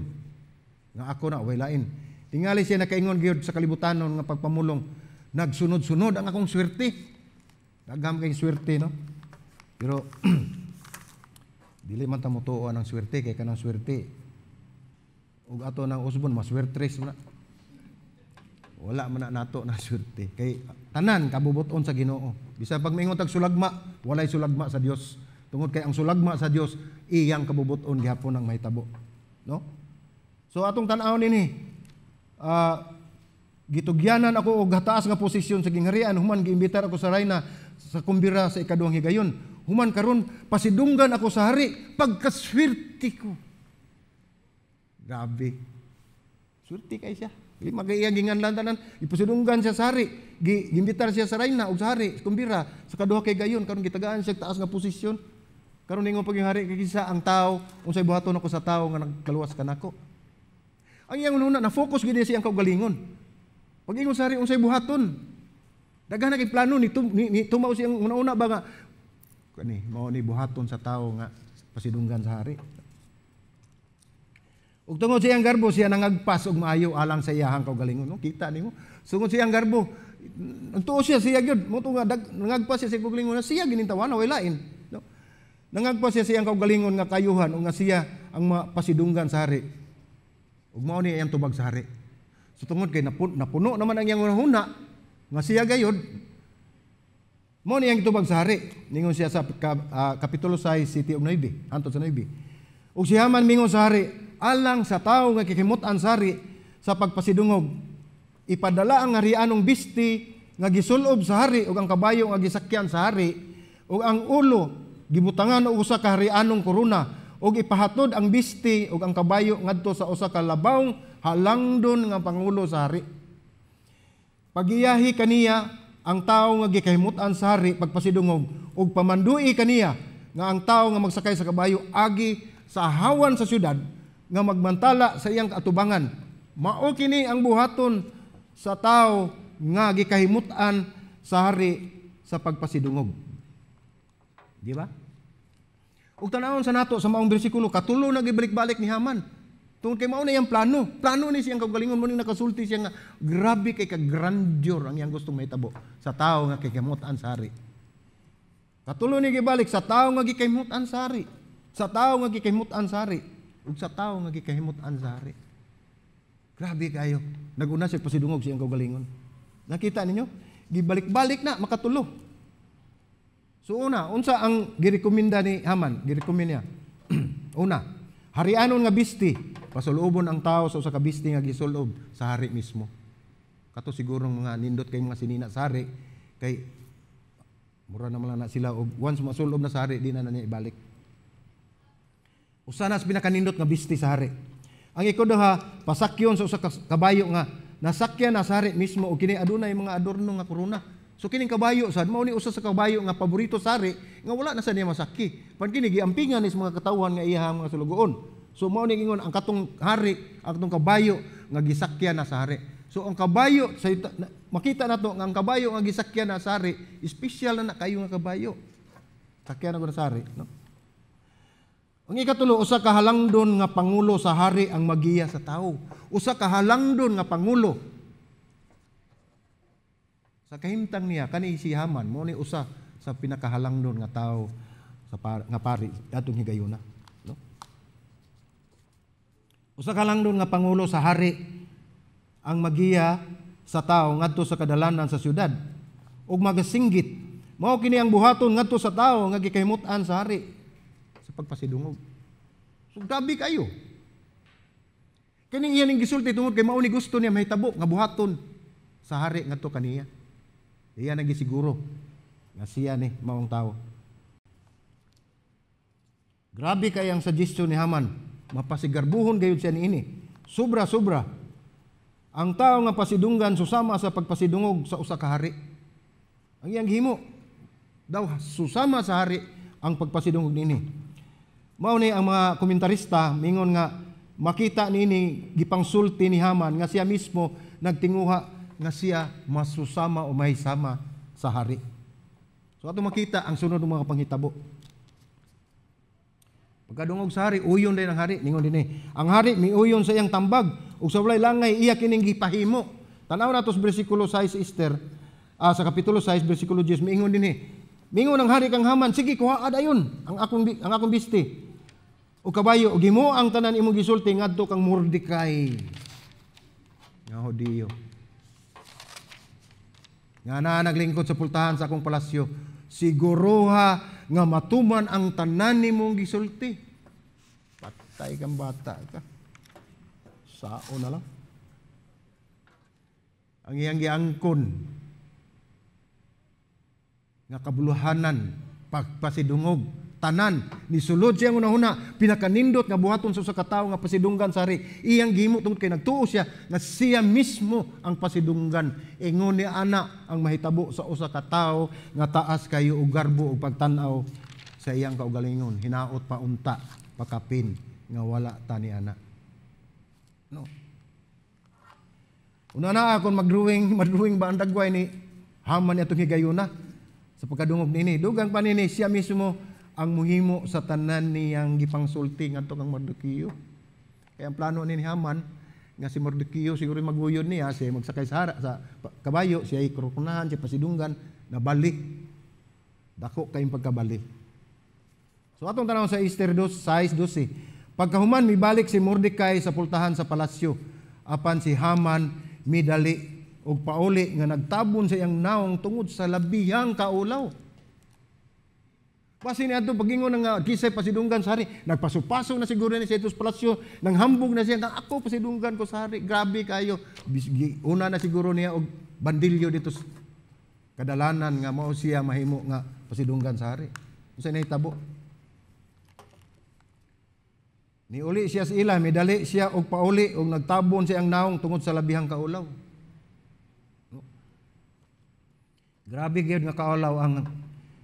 nga ako na, way lain. Tingali siya nakaingon gyud sa kalibutanon nga pagpamulong, nagsunod-sunod ang akong swerte. Daghang kay swerte, no? Pero dili man ta motuo ang swerte kay kanang swerte ug ato nang usbon maswertres man na. Wala man na nato na swerte kay tanan kabubuton sa Ginoo. Bisan pag maingon tag sulagma, walay sulagma sa Dios. Tungod kay ang sulagma sa Dios iyang kabubuton gihapon ang mahitabo. No? So atong tan-awon nini, gitugyanan ako og hataas nga posisyon sa gingharian, human giimbitar ako sa rayna sa kumbira sa ikaduhang higayon. Human karon pasidunggan ako sa hari, pagkaswerte ko. Grabe. Swerte kay siya. Dili magaiya ginganlan tanan, ipasidunggan siya sa hari. Giimbitar siya sa rayna ug sa hari, sa kumbira sa kaduha kay gayon, karon gitagaan siya taas nga posisyon. Karon ningon pag yung hari kay kinsa ang tao, unsay buhaton ako sa tao nga nagkaluwas kanako? Ang iyang una na focus gid siya ang kaugalingon. Pag ingon sa hari, unsay buhaton? Daghan na kay plano ni tumaw siyang una-una ba nga kani mao ni buhaton sa tao nga pasidunggan sa hari. Ug tungod sa iyang garbo siya nangagpas og maayo alang sa iyahang kaugalingon. No, kita nimo. Tungod sa iyang garbo, nagtuo siya siya gyud mo nga nangagpas siya sa kaugalingon na siya ginintawan way lain. No? Nangagpas siya sa iyang kaugalingon nga kayuhan ug nga siya ang mapasidunggan sa hari. Ug mao ni iyang tubag sa hari. So tungod kay napuno naman ang iyang hunahuna nga siya gayod, mao ni iyang gitubag sa hari. Ningon siya sa kapitulo 6, 7 ug 9, hantod sa 9. Ug si Haman mingon sa hari, alang sa tawo nga kikimut-an sa hari sa pagpasidungog, ipadala ang harianong bisti nga gisulob sa hari ug ang kabayo nga gisakyan sa hari ug ang ulo gibutangan og usa ka harianong korona ug ipahatod ang bisti ug ang kabayo ngadto sa usa ka labawng halangdon nga pangulo sa hari. Pagiyahi kaniya ang tawo nga gikahimut-an sa hari pagpasidungog ug pamandui kaniya nga ang tawo nga magsakay sa kabayo agi sa hawan sa syudad nga magmantala sa iyang kaatubangan. Mao kini ang buhaton sa tawo nga gikahimut-an sa hari sa pagpasidungog. Di ba? Ug tan-awon sa nato sa maong bersikulo, katulo na gibalik-balik ni Haman. Tungod kay mao na iyang plano. Plano ni siyang kaugalingon mo ning nakasulti siya nga grabe kay ka-grandeur ang iyang gustong mahitabo sa tawo nga kikahimut-an sa hari. Katulo ni gibalik sa tawo nga gikahimut-an sa hari. Sa tawo nga gikahimut-an sa hari ug sa tawo nga gikahimut-an sa hari. Grabe kayo. Naguna siya pasidungog siyang kaugalingon. Nakita ninyo? Gibalik-balik na makatulo. So una, unsa ang girekomenda ni Haman? Girekomenda niya. Una, harianon nga bisti, pasulubon ang tao sa usa ka bisti nga gisulob sa hari mismo. Kato siguro mga nindot kay mga sinina sa hari kay mura naman lang na sila og once masulob na sa hari, di na na niya ibalik. Usa na sa pinakanindot nga bisti sa hari. Ang ikaduha, pasakyon sa usa ka kabayo nga nasakyan na sa hari mismo og kini adunay mga adorno nga korona. So kining kabayo sad mao ni usa sa kabayo nga paborito sa hari nga wala na sa niya masaki. Pan kini giampingan ni sa mga katawhan nga iyahang mga sulugoon. So mao ni ingon ang katong hari, ang katong kabayo nga gisakyan na sa hari. So ang kabayo sa na, makita nato nga ang kabayo nga gisakyan na sa hari, espesyal na na kayo nga kabayo. Sakyan na sa hari, no? Ang ikatulo, usa ka halangdon nga pangulo sa hari ang magiya sa tawo. Usa ka halangdon nga pangulo. Sa kahimtang niya kani si Haman mo ni usa sa pinakahalangdon nga tawo sa nga pari atong higayuna, no? Usa ka halangdon nga pangulo sa hari ang magiya sa tawo ngadto sa kadalanan sa syudad ug magasinggit, mao kini ang buhaton ngadto sa tawo nga gikahimut-an sa hari sa pagpasidungog. So grabe kayo. Kining iya ning gisulti tungod kay mao ni gusto niya mahitabo nga buhaton sa hari ngadto kaniya. Iya nang gisiguro nga siya ni maong tawo. Grabe kay ang suggestion ni Haman. Mapasigarbuhon gayud siya niini. Sobra sobra. Ang tao nga pasidunggan susama sa pagpasidungog sa usa ka hari. Ang iyang gihimo daw susama sa hari ang pagpasidungog niini. Mao ni ang mga komentarista mingon nga makita niini gipangsulti ni Haman nga siya mismo nagtinguha nga siya masusama o mahisama sa hari. So ato makita ang sunod ng mga panghitabo. Pagkadungog sa hari, uyon din ang hari. Ningon din eh. Ang hari miuyon sa iyang tambag ug sa walay langay iya kining gipahimo. Tan-aw nato sa bersikulo 6, Esther, sa kapitulo 6 bersikulo 10, miingon din eh. Mingon ang hari kang Haman, "Sige, kuhaa dayon ang akong biste o kabayo ug himo ang tanan imong gisulti ngadto kang Mordecai nga Hudiyo nga naa naglingkod sa pultahan sa akong palasyo. Siguruha nga matuman ang tanan nimong gisulti." Patay kang bata ka. Sao na lang. Ang iyang giangkon nga kabuluhanan, pagpasidungog, tanan nisulod siya hunahuna, pinakanindot nga buhaton sa usa ka tawo nga pasidunggan sa hari, iyang gihimo tungod kay nagtuo siya nga siya mismo ang pasidunggan. Ingon ni ana ang mahitabo sa usa ka tawo nga taas kayo og garbo og pagtan-aw sa iyang kaugalingon. Hinaot pa unta pakapin nga wala ta ni ana, no? Una na akon mag-drawing, mag-drawing ba ang dagway ni Haman atong higayuna sa pagkadungog nini. Dugang pa nini, siya mismo ang muhimo sa tanan niyang gipangsulti ngadto kang Mardoqueo. Kaya ang plano ni Haman nga si Mardoqueo siguro maguyon niya, siya magsakay sa kabayo, siya ikrukunahan, siya pasidunggan, nabali. Dako kayong pagkabali. So atong tanaw sa Esther 2, 6, 12. Pagkahuman, mibalik si Mordecai sa pultahan sa palasyo. Apan si Haman midali og pauli nga nagtabon sa iyang naong tungod sa labihang kaulaw. Basi ni adto pagingon nga kisay pasidunggan sa hari, nagpaso-paso na siguro ni sa itos palasyo, nang hambog na siya nga ako pasidunggan ko sa hari, grabe kayo. Una na siguro niya og bandilyo dito kadalanan nga mao siya mahimo nga pasidunggan sa hari. Unsay nahitabo? Niuli siya sa ila, midali siya og pauli og nagtabon siyang naong tungod sa labihang kaulaw. No? Grabe gyud nga kaulaw ang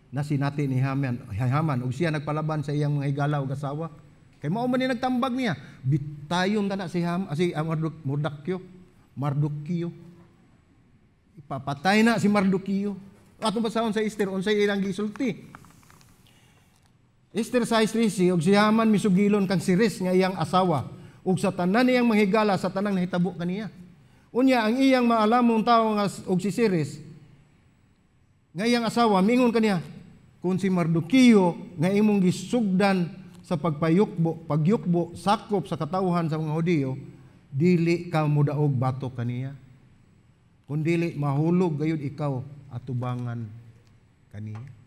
nasinati ni Haman ug siya nagpalaban sa iyang mga higala ug asawa. Kay mao man ni nagtambag niya, bitayon ta na si Ham, si Mordakyo, Mardukyo. Ipapatay na si Mardukyo. Atong basahon sa Esther unsay ilang gisulti. Esther 6:13, ug si Haman misugilon kang Siris nga iyang asawa ug sa tanan niyang manghigala sa tanang nahitabo kaniya. Unya ang iyang maalamong tawo nga ug si Siris nga iyang asawa mingon kaniya, "Kung si Mardoqueo nga imong gisugdan sa pagyukbo sakop sa katawhan sa mga Hudiyo, dili ka modaog batok kaniya. Kung dili mahulog gayud ikaw atubangan kaniya."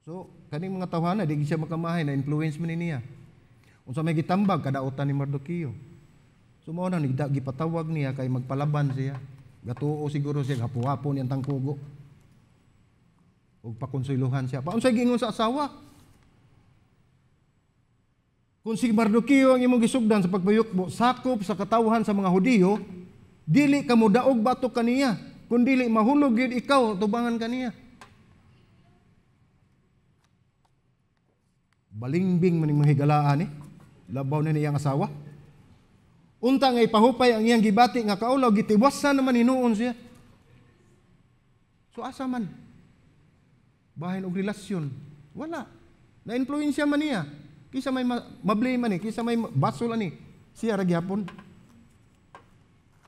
So, kaning mga tawhana, di siya makamahay, na influence man niya. Unsa may gitambag, kadautan ni Mardoqueo. So, mao na, gipatawag niya kay magpalaban siya. Gatuo siguro siya, hapo-hapo niyang tangkugo. Ug pakonsueluhan siya. Paunsay giingon sa asawa? Kung si Mardoqueo ang imong gisugdan sa pagpayukbo, sakop sa katawhan sa mga Hudiyo, dili ka modaog batok kaniya, kun dili mahulog gyud ikaw tubangan kaniya. Balingbing man ning mga higalaan eh. Labaw na niyang asawa. Unta nga ipahupay ang iyang gibati nga kaulaw, gitiwasan naman hinuon siya. So asa man? Bahin og relasyon? Wala. Na-influensya man niya. Kisa may mablame man ni, kisa may basol ani. Siya ra gihapon.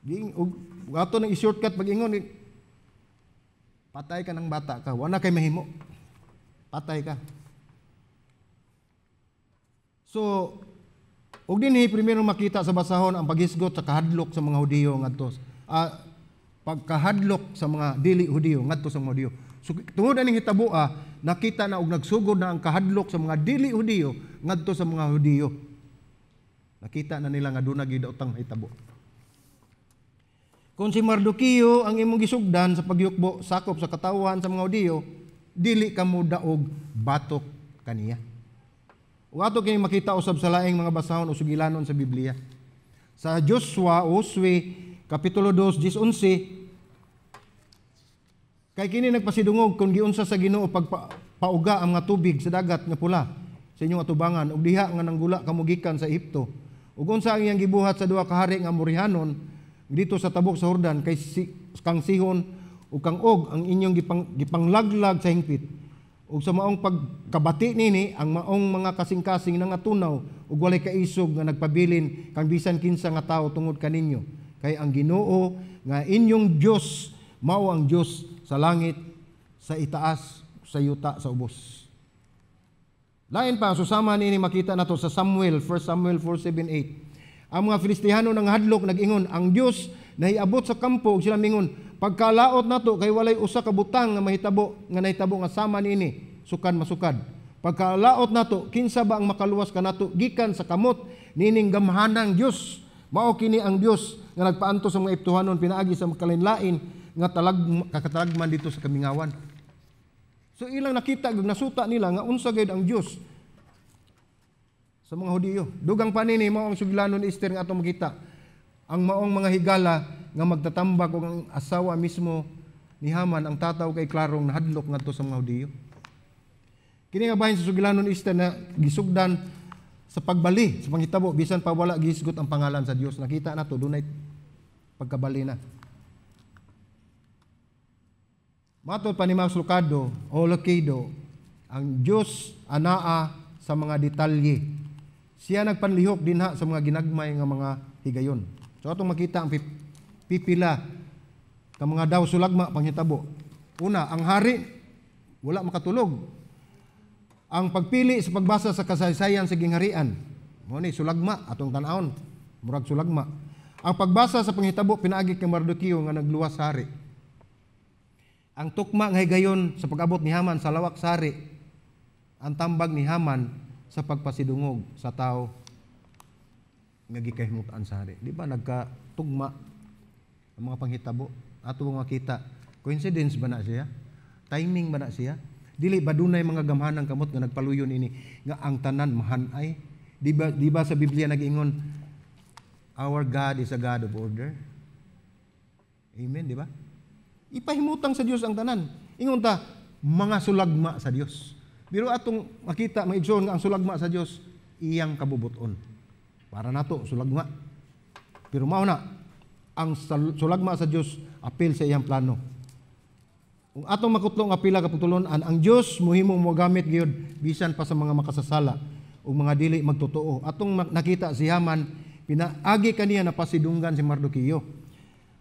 Ging og ato nang i-shortcut pag-ingon, patay ka ng bata ka, wala kay mahimo. Patay ka. So, og dinhi primero makita sa basahon ang paghisgot sa kahadlok sa mga Hudiyo ngadto. Pagkahadlok sa mga dili Hudiyo ngadto sa mga Hudiyo. So tungod aning hitaboa, nakita na og nagsugod na ang kahadlok sa mga dili Hudiyo ngadto sa mga Hudiyo. Nakita na nila nga duna gyud utang hitabo. Kung si Mardoqueo ang imong gisugdan sa pagyukbo sakop sa katawhan sa mga Hudiyo, dili ka mo daog batok kaniya. Ug ato kini makita usab sa laing mga basahon o sugilanon sa Biblia. Sa Joshua o Josue kapitulo 2 11, kay kini nagpasidungog kung giunsa sa Ginoo pagpauga ang mga tubig sa Dagat nga Pula sa inyong atubangan ug diha nga nanggula kamo gikan sa Ehipto. Ug unsa ang iyang gibuhat sa duha ka hari nga Amorihanon dito sa tabok sa Jordan, kay si, kang Sihon ug kang Og, ang inyong gipanglaglag sa hingpit. Ug sa maong pagkabati nini, ang maong mga kasing-kasing nangatunaw ug walay kaisog nga nagpabilin kang bisan kinsa nga tawo tungod kaninyo. Kay ang Ginoo nga inyong Dios mao ang Dios sa langit sa itaas, sa yuta sa ubos. Lain pa, susama niini makita nato sa Samuel, 1 Samuel 4:7-8. Ang mga Filistihano nang hadlok, nag-ingon, "Ang Dios nahiabot sa kampo," ug sila mingon, "Pagkalaot nato kay walay usa ka butang nga mahitabo nga nahitabo nga sama niini sukan masukad. Pagkalaot nato, kinsa ba ang makaluwas kanato gikan sa kamot nining gamhanang Dios? Mao kini ang Dios nga nagpaantos sa mga Ehiptohanon pinaagi sa makalain-lain nga talag kakatalagman dito sa kamingawan." So ilang nakita ug nasuta nila nga unsa gayud ang Dios sa mga Hudiyo. Dugang pa nini, mao ang sugilanon ni Esther nga atong makita. Ang maong mga higala nga magtatambak og ang asawa mismo ni Haman, ang tataw kay klarong nahadlok ngadto sa mga Hudiyo. Kini nga bahin sa sugilanon ni Esther na gisugdan sa pagbali sa panghitabo bisan pa wala gihisgot ang pangalan sa Dios. Nakita nato dunay pagkabali na. Matod pa ni Max Lucado o Lucado, ang Dios anaa sa mga detalye. Siya nagpanlihok dinha sa mga ginagmay nga mga higayon. So atong makita ang pipila ka mga daw sulagma panghitabo. Una, ang hari wala makatulog. Ang pagpili sa pagbasa sa kasaysayan sa gingharian, mao ni sulagma atong tan-awon, murag sulagma. Ang pagbasa sa panghitabo pinaagi kay Mardoqueo nga nagluwas sa hari. Ang tukma nga higayon sa pag-abot ni Haman sa lawak sa hari, ang tambag ni Haman sa pagpasidungog sa tao nga gikahimutan sa hari. Di ba nagkatugma ang mga panghitabo? Ato bang makita, coincidence ba na siya? Timing ba na siya? Dili ba dunay mga gamhanang kamot nga nagpaluyon ini nga ang tanan mahanay? Di ba sa Biblia nag-ingon, "Our God is a God of order"? Amen, di ba? Ipahimutang sa Dios ang tanan. Ingon ta, mga sulagma sa Dios. Pero atong makita, mga igsoon, nga ang sulagma sa Dios iyang kabubuton. Para nato sulagma. Pero mao na ang sulagma sa Dios apil sa iyang plano. Kung atong makutlo nga pila ka pagtulunan, ang Dios mohimo mogamit gyud bisan pa sa mga makasasala ug mga dili magtotoo. Atong nakita si Haman, pinaagi kaniya napasidunggan si Mardoqueo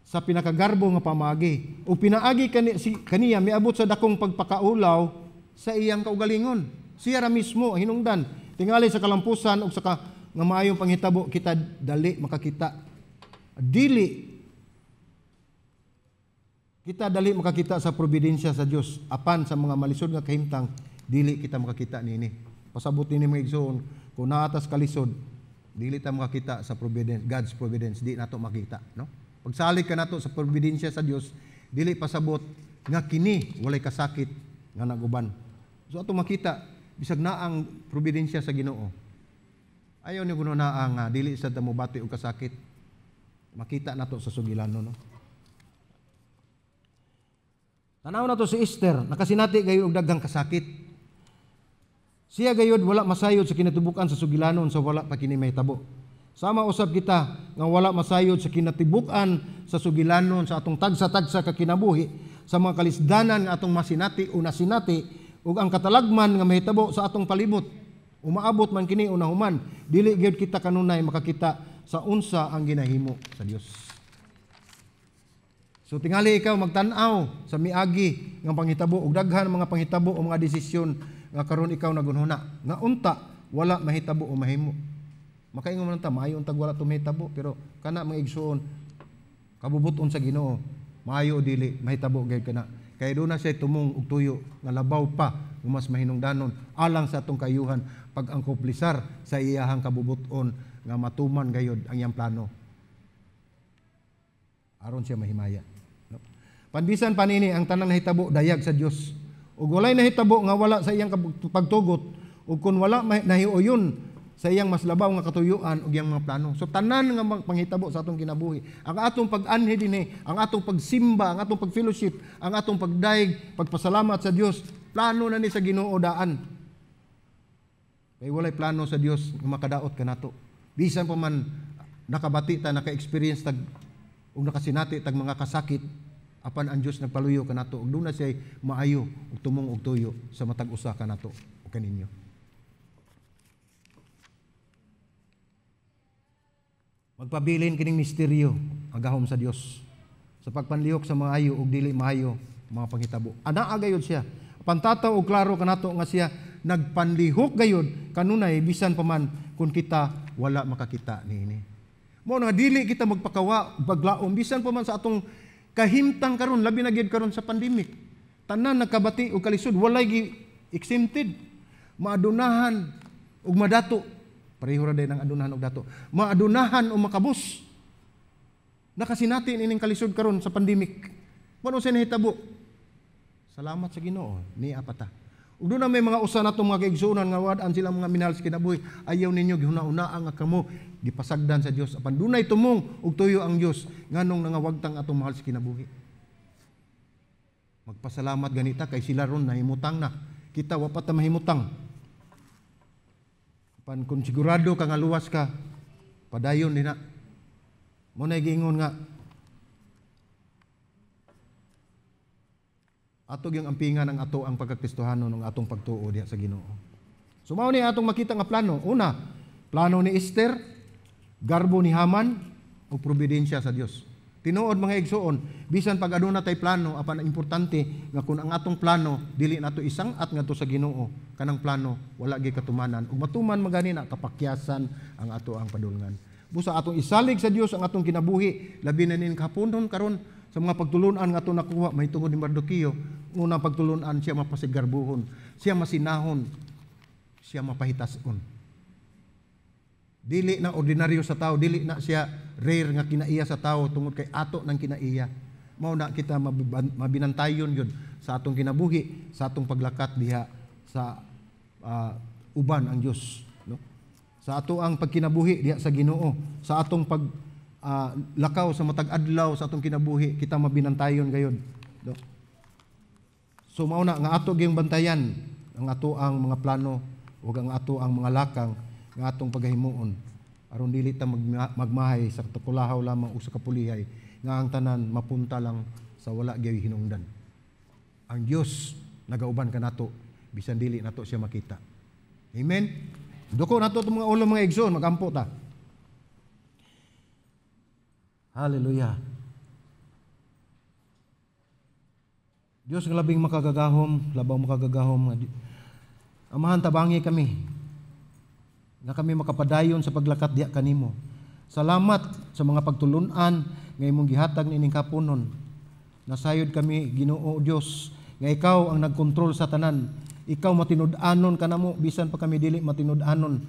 sa pinakagarbo nga pamaagi. O pinaagi kaniya miabot sa dakong pagpakaulaw sa iyang kaugalingon. Siya ra mismo ang hinungdan. Tingali sa kalampusan ug sa nga maayong panghitabo kita dali makakita. Dili kita dali makakita sa providensya sa Dios, apan sa mga malisod nga kahimtang dili kita makakita niini. Pasabot nini, mga igsoon, kung naatas kalisod, dili ta makakita sa providence, God's providence, di nato makita, no? Pagsalig ka nato sa providensya sa Dios, dili pasabot nga kini walay kasakit nga naguban. So ato makita bisag naa ang providensya sa Ginoo. Ayaw ni kuno naa nga dili sa ta mobati og kasakit. Makita nato sa sugilano, no? Tanaw nato si Esther, nakasinati gayud og daghang kasakit. Siya gayud wala masayod sa kinatubukan sa sugilanon sa wala pa kini mahitabo. Sama usab kita nga wala masayod sa kinatibuk-an sa sugilanon sa atong tagsa-tagsa ka kinabuhi, sa mga kalisdanan nga atong masinati o nasinati ug ang katalagman nga mahitabo sa atong palibot. Umaabot man kini o nahuman, dili gyud kita kanunay makakita sa unsa ang ginahimo sa Dios. So tingali ikaw magtan-aw sa miagi nga panghitabo ug daghan mga panghitabo o mga desisyon nga karon ikaw nagunhuna nga unta wala mahitabo o mahimo. Makaingon man ta, maayo untag wala to mahitabo, pero kana, mga igsuon, kabubuton sa Ginoo, maayo o dili mahitabo gyud kana. Kay duna siya tumong og tuyo nga labaw pa nga mas mahinungdanon alang sa atong kayuhan pag-angkoplisar sa iyahang kabubuton. nga matuman gayod ang iyang plano. Aron siya mahimaya. No? Panbisan pa nini ang tanang nahitabo dayag sa Dios. Ug walay nahitabo nga wala sa iyang pagtugot, ug kun wala nahiuyon sa iyang mas labaw nga katuyuan ug iyang mga plano. So tanan nga panghitabo sa atong kinabuhi, ang atong pag-anhi dinhi, ang atong pagsimba, ang atong pag-fellowship, ang atong pagdayeg, pagpasalamat sa Dios, plano na ni sa Ginoo daan. Kay walay plano sa Dios nga makadaot kanato. Bisan pa man nakabati ta, naka-experience tag ug nakasinati tag mga kasakit, apan ang Dios nagpaluyo kanato ug duna siya maayo ug tumong og tuyo sa matag usa kanato ug kaninyo. Magpabilin kining misteryo ang gahom sa Dios sa pagpanlihok sa maayo ug dili maayo mga panghitabo. Anaa gayud siya. Pantataw og klaro kanato nga siya nagpanlihok gayud kanunay bisan pa man kun kita wala makakita niini. Mao nga dili kita magpakawa baglaom bisan pa man sa atong kahimtang karon, labi na gyud karon sa pandemic. Tanan nagkabati og kalisod, walay gi exempted. Maadunahan ug madato. Pareho ra day nang adunahan og dato. Maadunahan o makabos. Nakasinati ining kalisod karon sa pandemic. Mano sa nahitabo? Salamat sa Ginoo, ni apata. Ug doon na may mga usa natong mga kaigsuonan nga wad-an silang mga minahal sa kinabuhi. Ayaw ninyo gihuna-unaa nga kamo gipasagdan sa Dios. Apan dunay tumong ug tuyo ang Dios nganong nangawagtang atong mahal sa kinabuhi. Magpasalamat ganita kay sila ron nahimutang na. Kita wa pa ta mahimutang. Apan kung sigurado ka nga luwas ka, padayon din na. Mo na giingon nga ato gyung ampingan ang ato ang pagkakristohanon ng atong pagtuo diha sa Ginoo. So mao ni atong makita nga plano. Una, plano ni Esther, garbo ni Haman ug providensya sa Dios. Tinuod mga igsoon, bisan pag aduna tay plano, apan ang importante nga kun ang atong plano dili nato isang at ngadto sa Ginoo, kanang plano wala gyud katumanan ug matuman magani na kapakyasan ang ato ang padulngan. Busa atong isalig sa Dios ang atong kinabuhi, labi na nin kahaponon karon sa mga pagtulunan nga atong nakuha mahitungod ni Mardoqueo. Unang pagtulunan, siya mapasigarbuhon, siya masinahon, siya mapahitason. Dili na ordinaryo sa tao, dili na siya rare nga kinaiya sa tao tungod kay ato ng kinaiya. Mao na kita mabinantayon yun sa atong kinabuhi, sa atong paglakat diha sa uban ang Dios, no? Sa ato ang pagkinabuhi diha sa Ginoo, sa atong pag lakaw sa matag adlaw sa atong kinabuhi, kita mabinantayon gayon, no? So mao na nga ato gyung bantayan ang ato ang mga plano ug ang ato ang mga lakang nga atong pagahimuon aron dili ta magmahay sa kulahaw lamang o sa kapulihay nga ang tanan mapunta lang sa wala gyud hinungdan. Ang Dios nagauban kanato bisan dili nato siya makita. Amen. Duko nato itong mga ulo mga igsoon, magampo ta. Hallelujah. Diyos nga labing makagagahom, labaw makagagahom. Amahan, tabangi kami nga kami makapadayon sa paglakat diha kanimo. Salamat sa mga pagtulunan nga imong gihatag niining kapunon. Nasayod kami, Ginoo Dios, nga ikaw ang nagkontrol sa tanan. Ikaw matinud-anon kanamo bisan pa kami dili matinud-anon.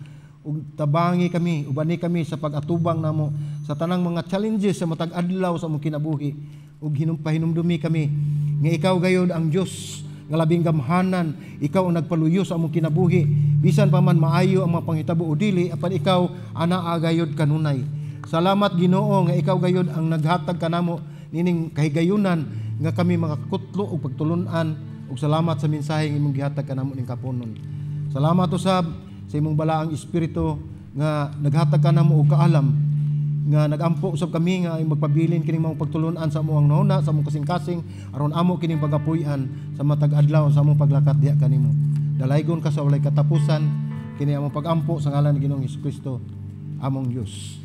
Ug tabangi kami, ubani kami sa pag-atubang namo sa tanang mga challenges sa matag adlaw sa among kinabuhi. Ug pahinumdumi kami nga ikaw gayod ang Dios nga labing gamhanan, ikaw ang nagpaluyo sa among kinabuhi. Bisan pa man maayo ang mga panghitabo o dili, apan ikaw anaa gayod kanunay. Salamat Ginoo nga ikaw gayod ang naghatag kanamo nining kahigayunan nga kami makakutlo og pagtulun-an, ug salamat sa mensahe nga imong gihatag kanamo ning kapunon. Salamat usab sa imong balaang espiritu nga naghatag kanamo og kaalam nga nagampo usab kami nga magpabilin kining mga pagtulun-an sa among nauna, sa among kasing-kasing, aron amo kining pagapuy-an sa matag adlaw sa among paglakat diha kanimo. Dalaygon ka sa walay katapusan kini among pagampo sa ngalan ni Ginoong Hesukristo, among Dios.